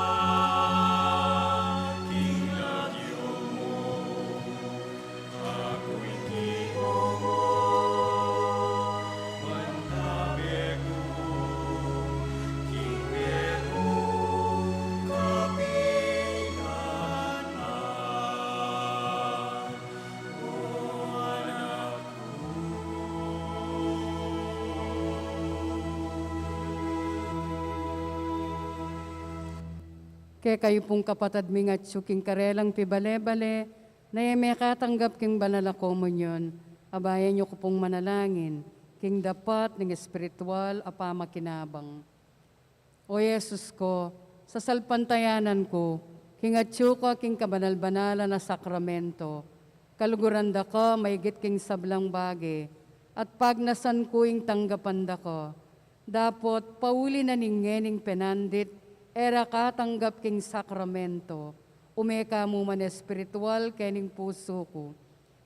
king lagyu mu. Kekayu pung kapatad ming atsu king karelang pibale-bale, na e mekatanggap king banal a komunyon, abayan yu ku pung manalangin king dapat ning espiritual a pamakinabang. O Jesus ku, sasalpantayanan ku king atsu ka king kabanal-banalan a sakramento, kaluguran da ka maigit king sablang bage, at pagnasan ku ing tanggapan da ka. Dapot pauli na ning ngening penandit e ra katanggap king sakramento, ume ka mu man espiritual kening pusu ku.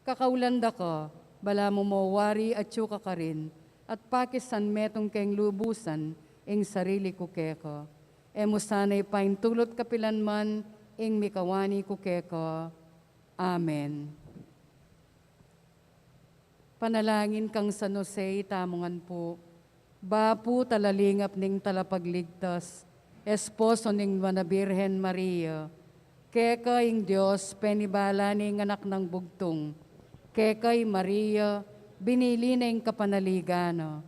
Kakaulan da ka, balamu mawari atsu ka karin, at pakisan metung keng lubusan ing sarili ku keka. E mu sana ipaintulut kapilan man ing mikawani ku keka. Amen. Panalangin kang San Jose, itamu ngan pu. Bapu talalingap ning Talapagligtas, esposo ning Nuan a Birhen Maria, keka ing Dios penibala ne ing Anak nang Bugtung, keka i Maria binili na ing kapanaligan na,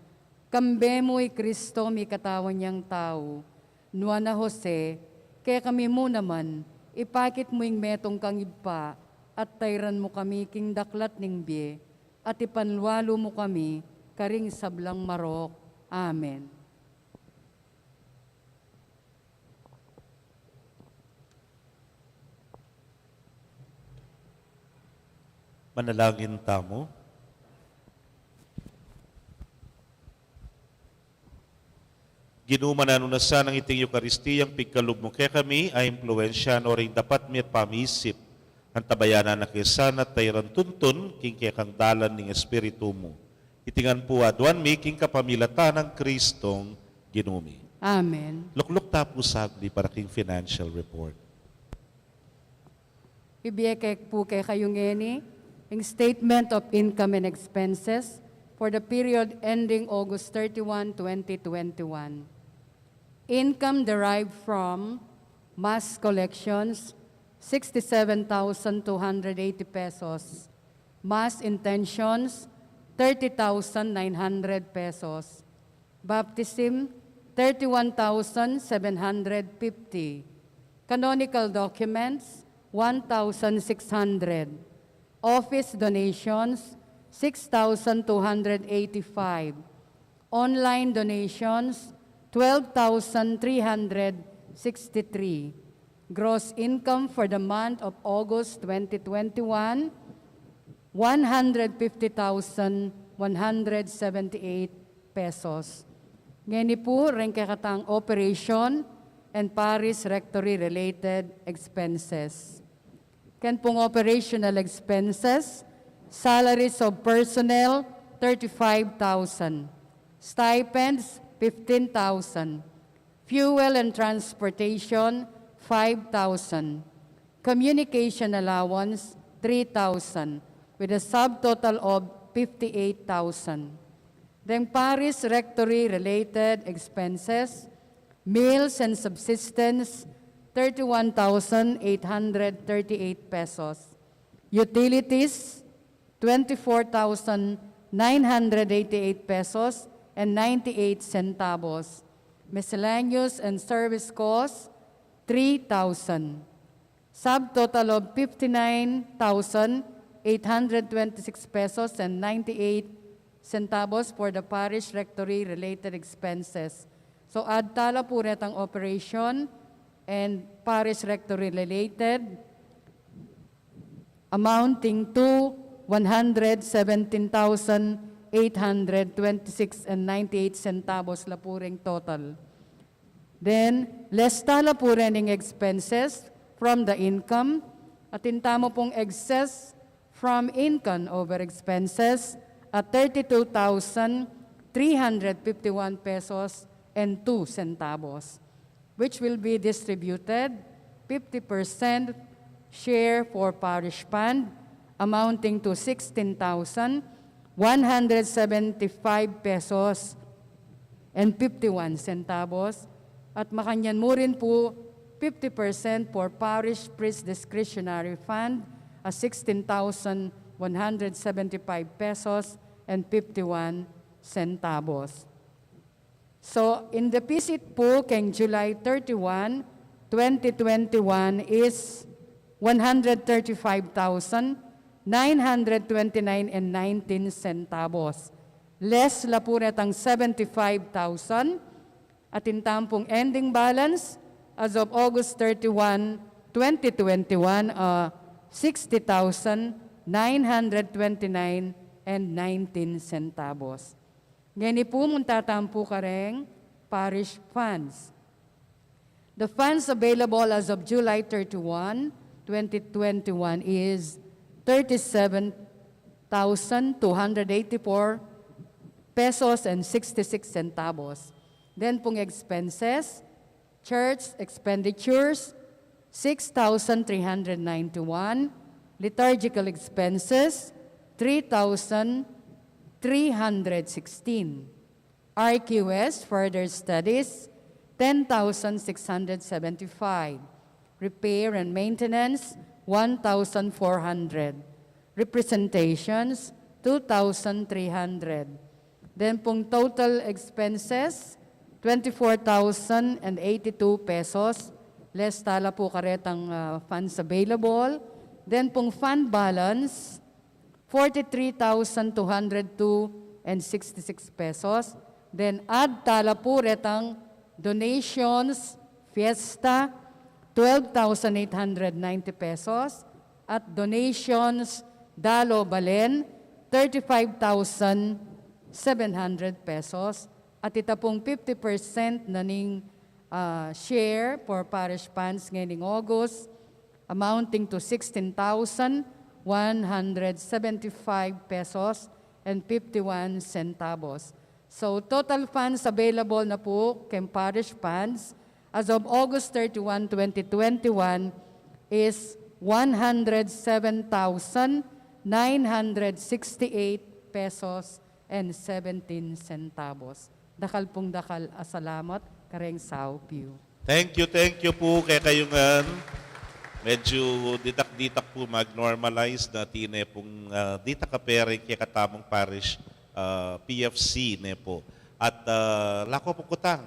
kambe mu i Kristo mikatawan yang tau. Nuan a Jose, kekami mu naman, ipakit mu ing metung kang Ibpa, at tairan mu kami king daklat ning bie, at ipanlualu mu kami karing sablang marok. Amen. Manalangin tamu. Ginu, mananu na sanang iting Eukaristiyang pigkalub mu kekami a impluensyan no ring dapat mi at pamisip, antabayanan na ke sana at tairan tuntun king kekang dalan ning Espiritu mu. Iti ngan pu aduan mi king kapamilatan nang Kristong Ginu mi. Amen. Lukluk ta pu saglit para king financial report. Ibie ke pu kekayu ngeni ing statement of income and expenses for the period ending August thirty-one, twenty twenty-one. Income derived from mass collections, sixty-seven thousand two hundred eighty pesos. Mass intentions, thirty thousand nine hundred pesos. Baptism, thirty-one thousand seven hundred fifty. Canonical documents, one thousand six hundred. Office donations, six thousand two hundred eighty-five. Online donations, twelve thousand three hundred sixty-three. Gross income for the month of August twenty twenty-one, one hundred fifty thousand one hundred seventy-eight pesos. Ngeni pu, reng kekatang operation and parish rectory related expenses. Ken pung operational expenses, salaries of personnel, thirty-five thousand. Stipends, fifteen thousand. Fuel and transportation, five thousand. Communication allowance, three thousand, with a subtotal of fifty-eight thousand. Then parish rectory related expenses, meals and subsistence, thirty-one thousand eight hundred thirty-eight pesos. Utilities, twenty-four thousand nine hundred eighty-eight pesos and ninety-eight centavos. Miscellaneous and service costs, three thousand. Subtotal of fifty-nine thousand eight hundred twenty-six pesos and ninety-eight centavos for the parish rectory related expenses. So, add tala pu retang operation and parish rectory related, amounting to one hundred seventeen thousand eight hundred twenty-six and ninety-eight centavos la pu ring total. Then, less ta la pu rin ing expenses from the income, atin tamu pung excess from income over expenses at thirty-two thousand three hundred fifty-one pesos and two centavos, which will be distributed fifty percent share for parish fund, amounting to sixteen thousand one hundred seventy-five pesos and fifty-one centavos, at makanyan mu rin pu fifty percent for parish priest discretionary fund at sixteen thousand one hundred seventy-five pesos and fifty-one centavos. So, in deficit pu keng July thirty-one, twenty twenty-one is one hundred thirty-five thousand nine hundred twenty-nine and nineteen centavos. Less la pu retang seventy-five thousand, atin tamu pung ending balance as of August thirty-one, twenty twenty-one, uh, sixty thousand nine hundred twenty-nine and nineteen centavos. Ngeni pu, munta tamu pu kareng parish funds. The funds available as of July thirty-one, twenty twenty-one is thirty-seven thousand two hundred eighty-four pesos and sixty-six centavos. Then pung expenses, church expenditures, six thousand three hundred ninety-one, liturgical expenses, three thousand three hundred sixteen, R Q S, further studies, ten thousand six hundred seventy-five, repair and maintenance, one thousand four hundred, representations, two thousand three hundred. Then pung total expenses, twenty-four thousand and eighty-two pesos, less ta la pu karetang, ah, funds available. Then pung fund balance, forty-three thousand two hundred two and sixty-six pesos. Then add ta la pu retang donations, fiesta, twelve thousand eight hundred ninety pesos, at donations, dalo balen, thirty-five thousand seven hundred pesos, at ita pung fifty percent na ning, ah, share for parish funds ngening August, amounting to sixteen thousand one hundred seventy-five pesos and fifty-one centavos. So, total funds available na pu keng parish funds as of August thirty-one, twenty twenty-one is one hundred seven thousand nine hundred sixty-eight pesos and seventeen centavos. Dakal pung dakal a salamat kareng Saupiu. Thank you, thank you pu kekayu ngan. Medyo ditak-ditak pu mag-normalize na tine pung, ah, ditak a pera ing kekatamung parish, ah, P F C ne pu. At, ah, laku pung kutang.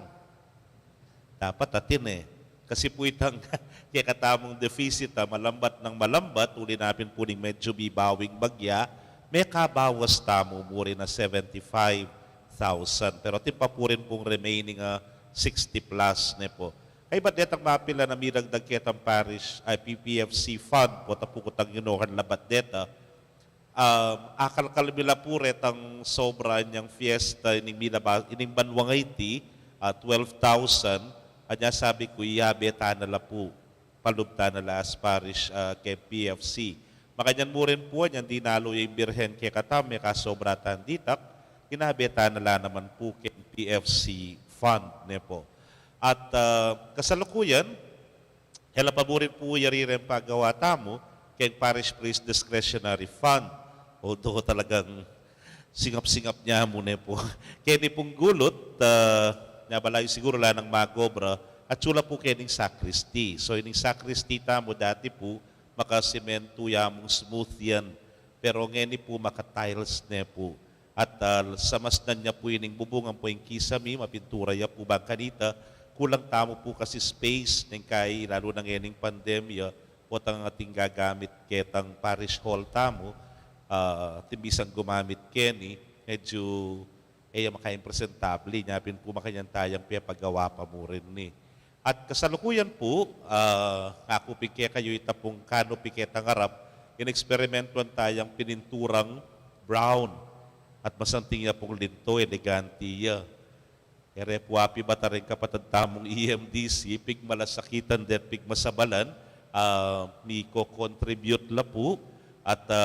Dapat atin e. Kasi pu itang kekatamung deficit, ah, malambat nang malambat, uli na pin pu ning medyo bibawing bagya, mekabawas tamu muri na seventy-five thousand. Pero atin pa pu rin pung remaining, ah, sixty plus ne pu. Kaybat detang mapilan a miragdag ketang parish, ay, P P F C fund, pu ta pu kutang yunuhan labat deta, Um, akalkal mi la pu retang sobra anyang fiesta ining milaba, ining banwang iti, ah, twelve thousand, anya sabi ku, iyabe ta na la pu, palub ta na la as parish, ah, keng P F C. Makanyan mu rin pu, anyang dinalu ya ing Birhen kekatamu, mekasobra tang ditak, inabe ta na la naman pu keng P F C fund ne pu. At, ah, kasalukuyan, e la pa burin pu yari reng pagawa tamu keng Parish Priest Discretionary Fund. Although talagang singap-singap ne mu ne pu. Keni pung gulut, ah, nya balayu siguru la nang mag-obra, atsu la pu kening sacristy. So, ining sacristy tamu dati pu, makasimentu ya mung smooth yan. Pero ngeni pu, maka-tiles ne pu. At, ah, samasnan ya pu ining bubung ampo ing kisame, mapintura ya pu bang kanita, kulang tamu pu kasi space neng kai, lalu na ngening pandemya, potang ating gagamit ketang parish hall tamu, ah, atin bisang gumamit keni, medyo e ya makaimpresentable, nya pin pu makanyan tayang pepagawa pa mu rin ni. At kasalukuyan pu, ah, ngaku pin kekayu ita pung canopy ketang arap, ineksperimentuan tayang pininturang brown. At masanting ya pung linto, eleganti ya. E re pu api bata reng kapatad tamung E M D C, pigmalasakitan de, pigmasabalan, a, miko-contribute la pu. At, a,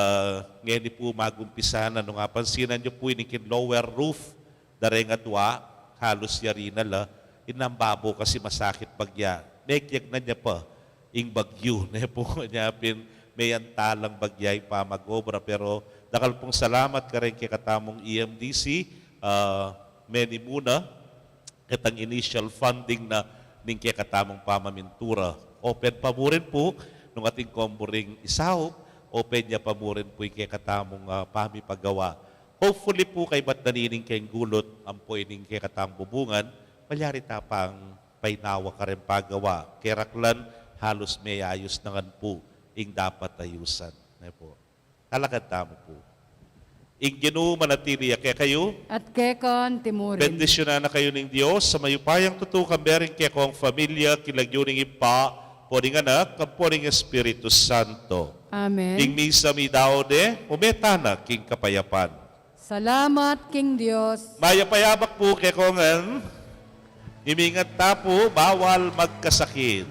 ngeni pu magumpisa na, nung apansinan yu pu ining king lower roof, dareng adua, halus yari na la, inang babo kasi masakit bagya. Mekyag na ne pa ing bagyu, ne pu, nya pin, meyantalang bagya ing pamag-obra, pero dakal pung salamat kareng kekatamung E M D C, a, meni muna, ketang initial funding na ning kekatamung pamamintura. Open pa mu rin pu, nung atin kong buring isaup, open ya pa mu rin pu ing kekatamung, a, pamipagawa. Hopefully pu, kaybat na nining keng gulut, ampo ining kekatang bubungan, malyari ta pang painawa kareng pagawa. Keraklan, halus meyayus na ngan pu ing dapat ayusan. Ne pu. Talakad tamu pu. Ing Ginu manatili ya kekayu. At keka naman murin. Bendisyunan na kayu ning Dios a mayupayang tutu, kambe ring kekong familia, king lagyu ning Ibpa, ampo ning Anak, ampo ning Espiritu Santo. Amen. Ing misa meyari ne, ume tana king kapayapan. Salamat king Dios. Mayap a yabak pu kekongan. Imingat ta pu, bawal magkasakit.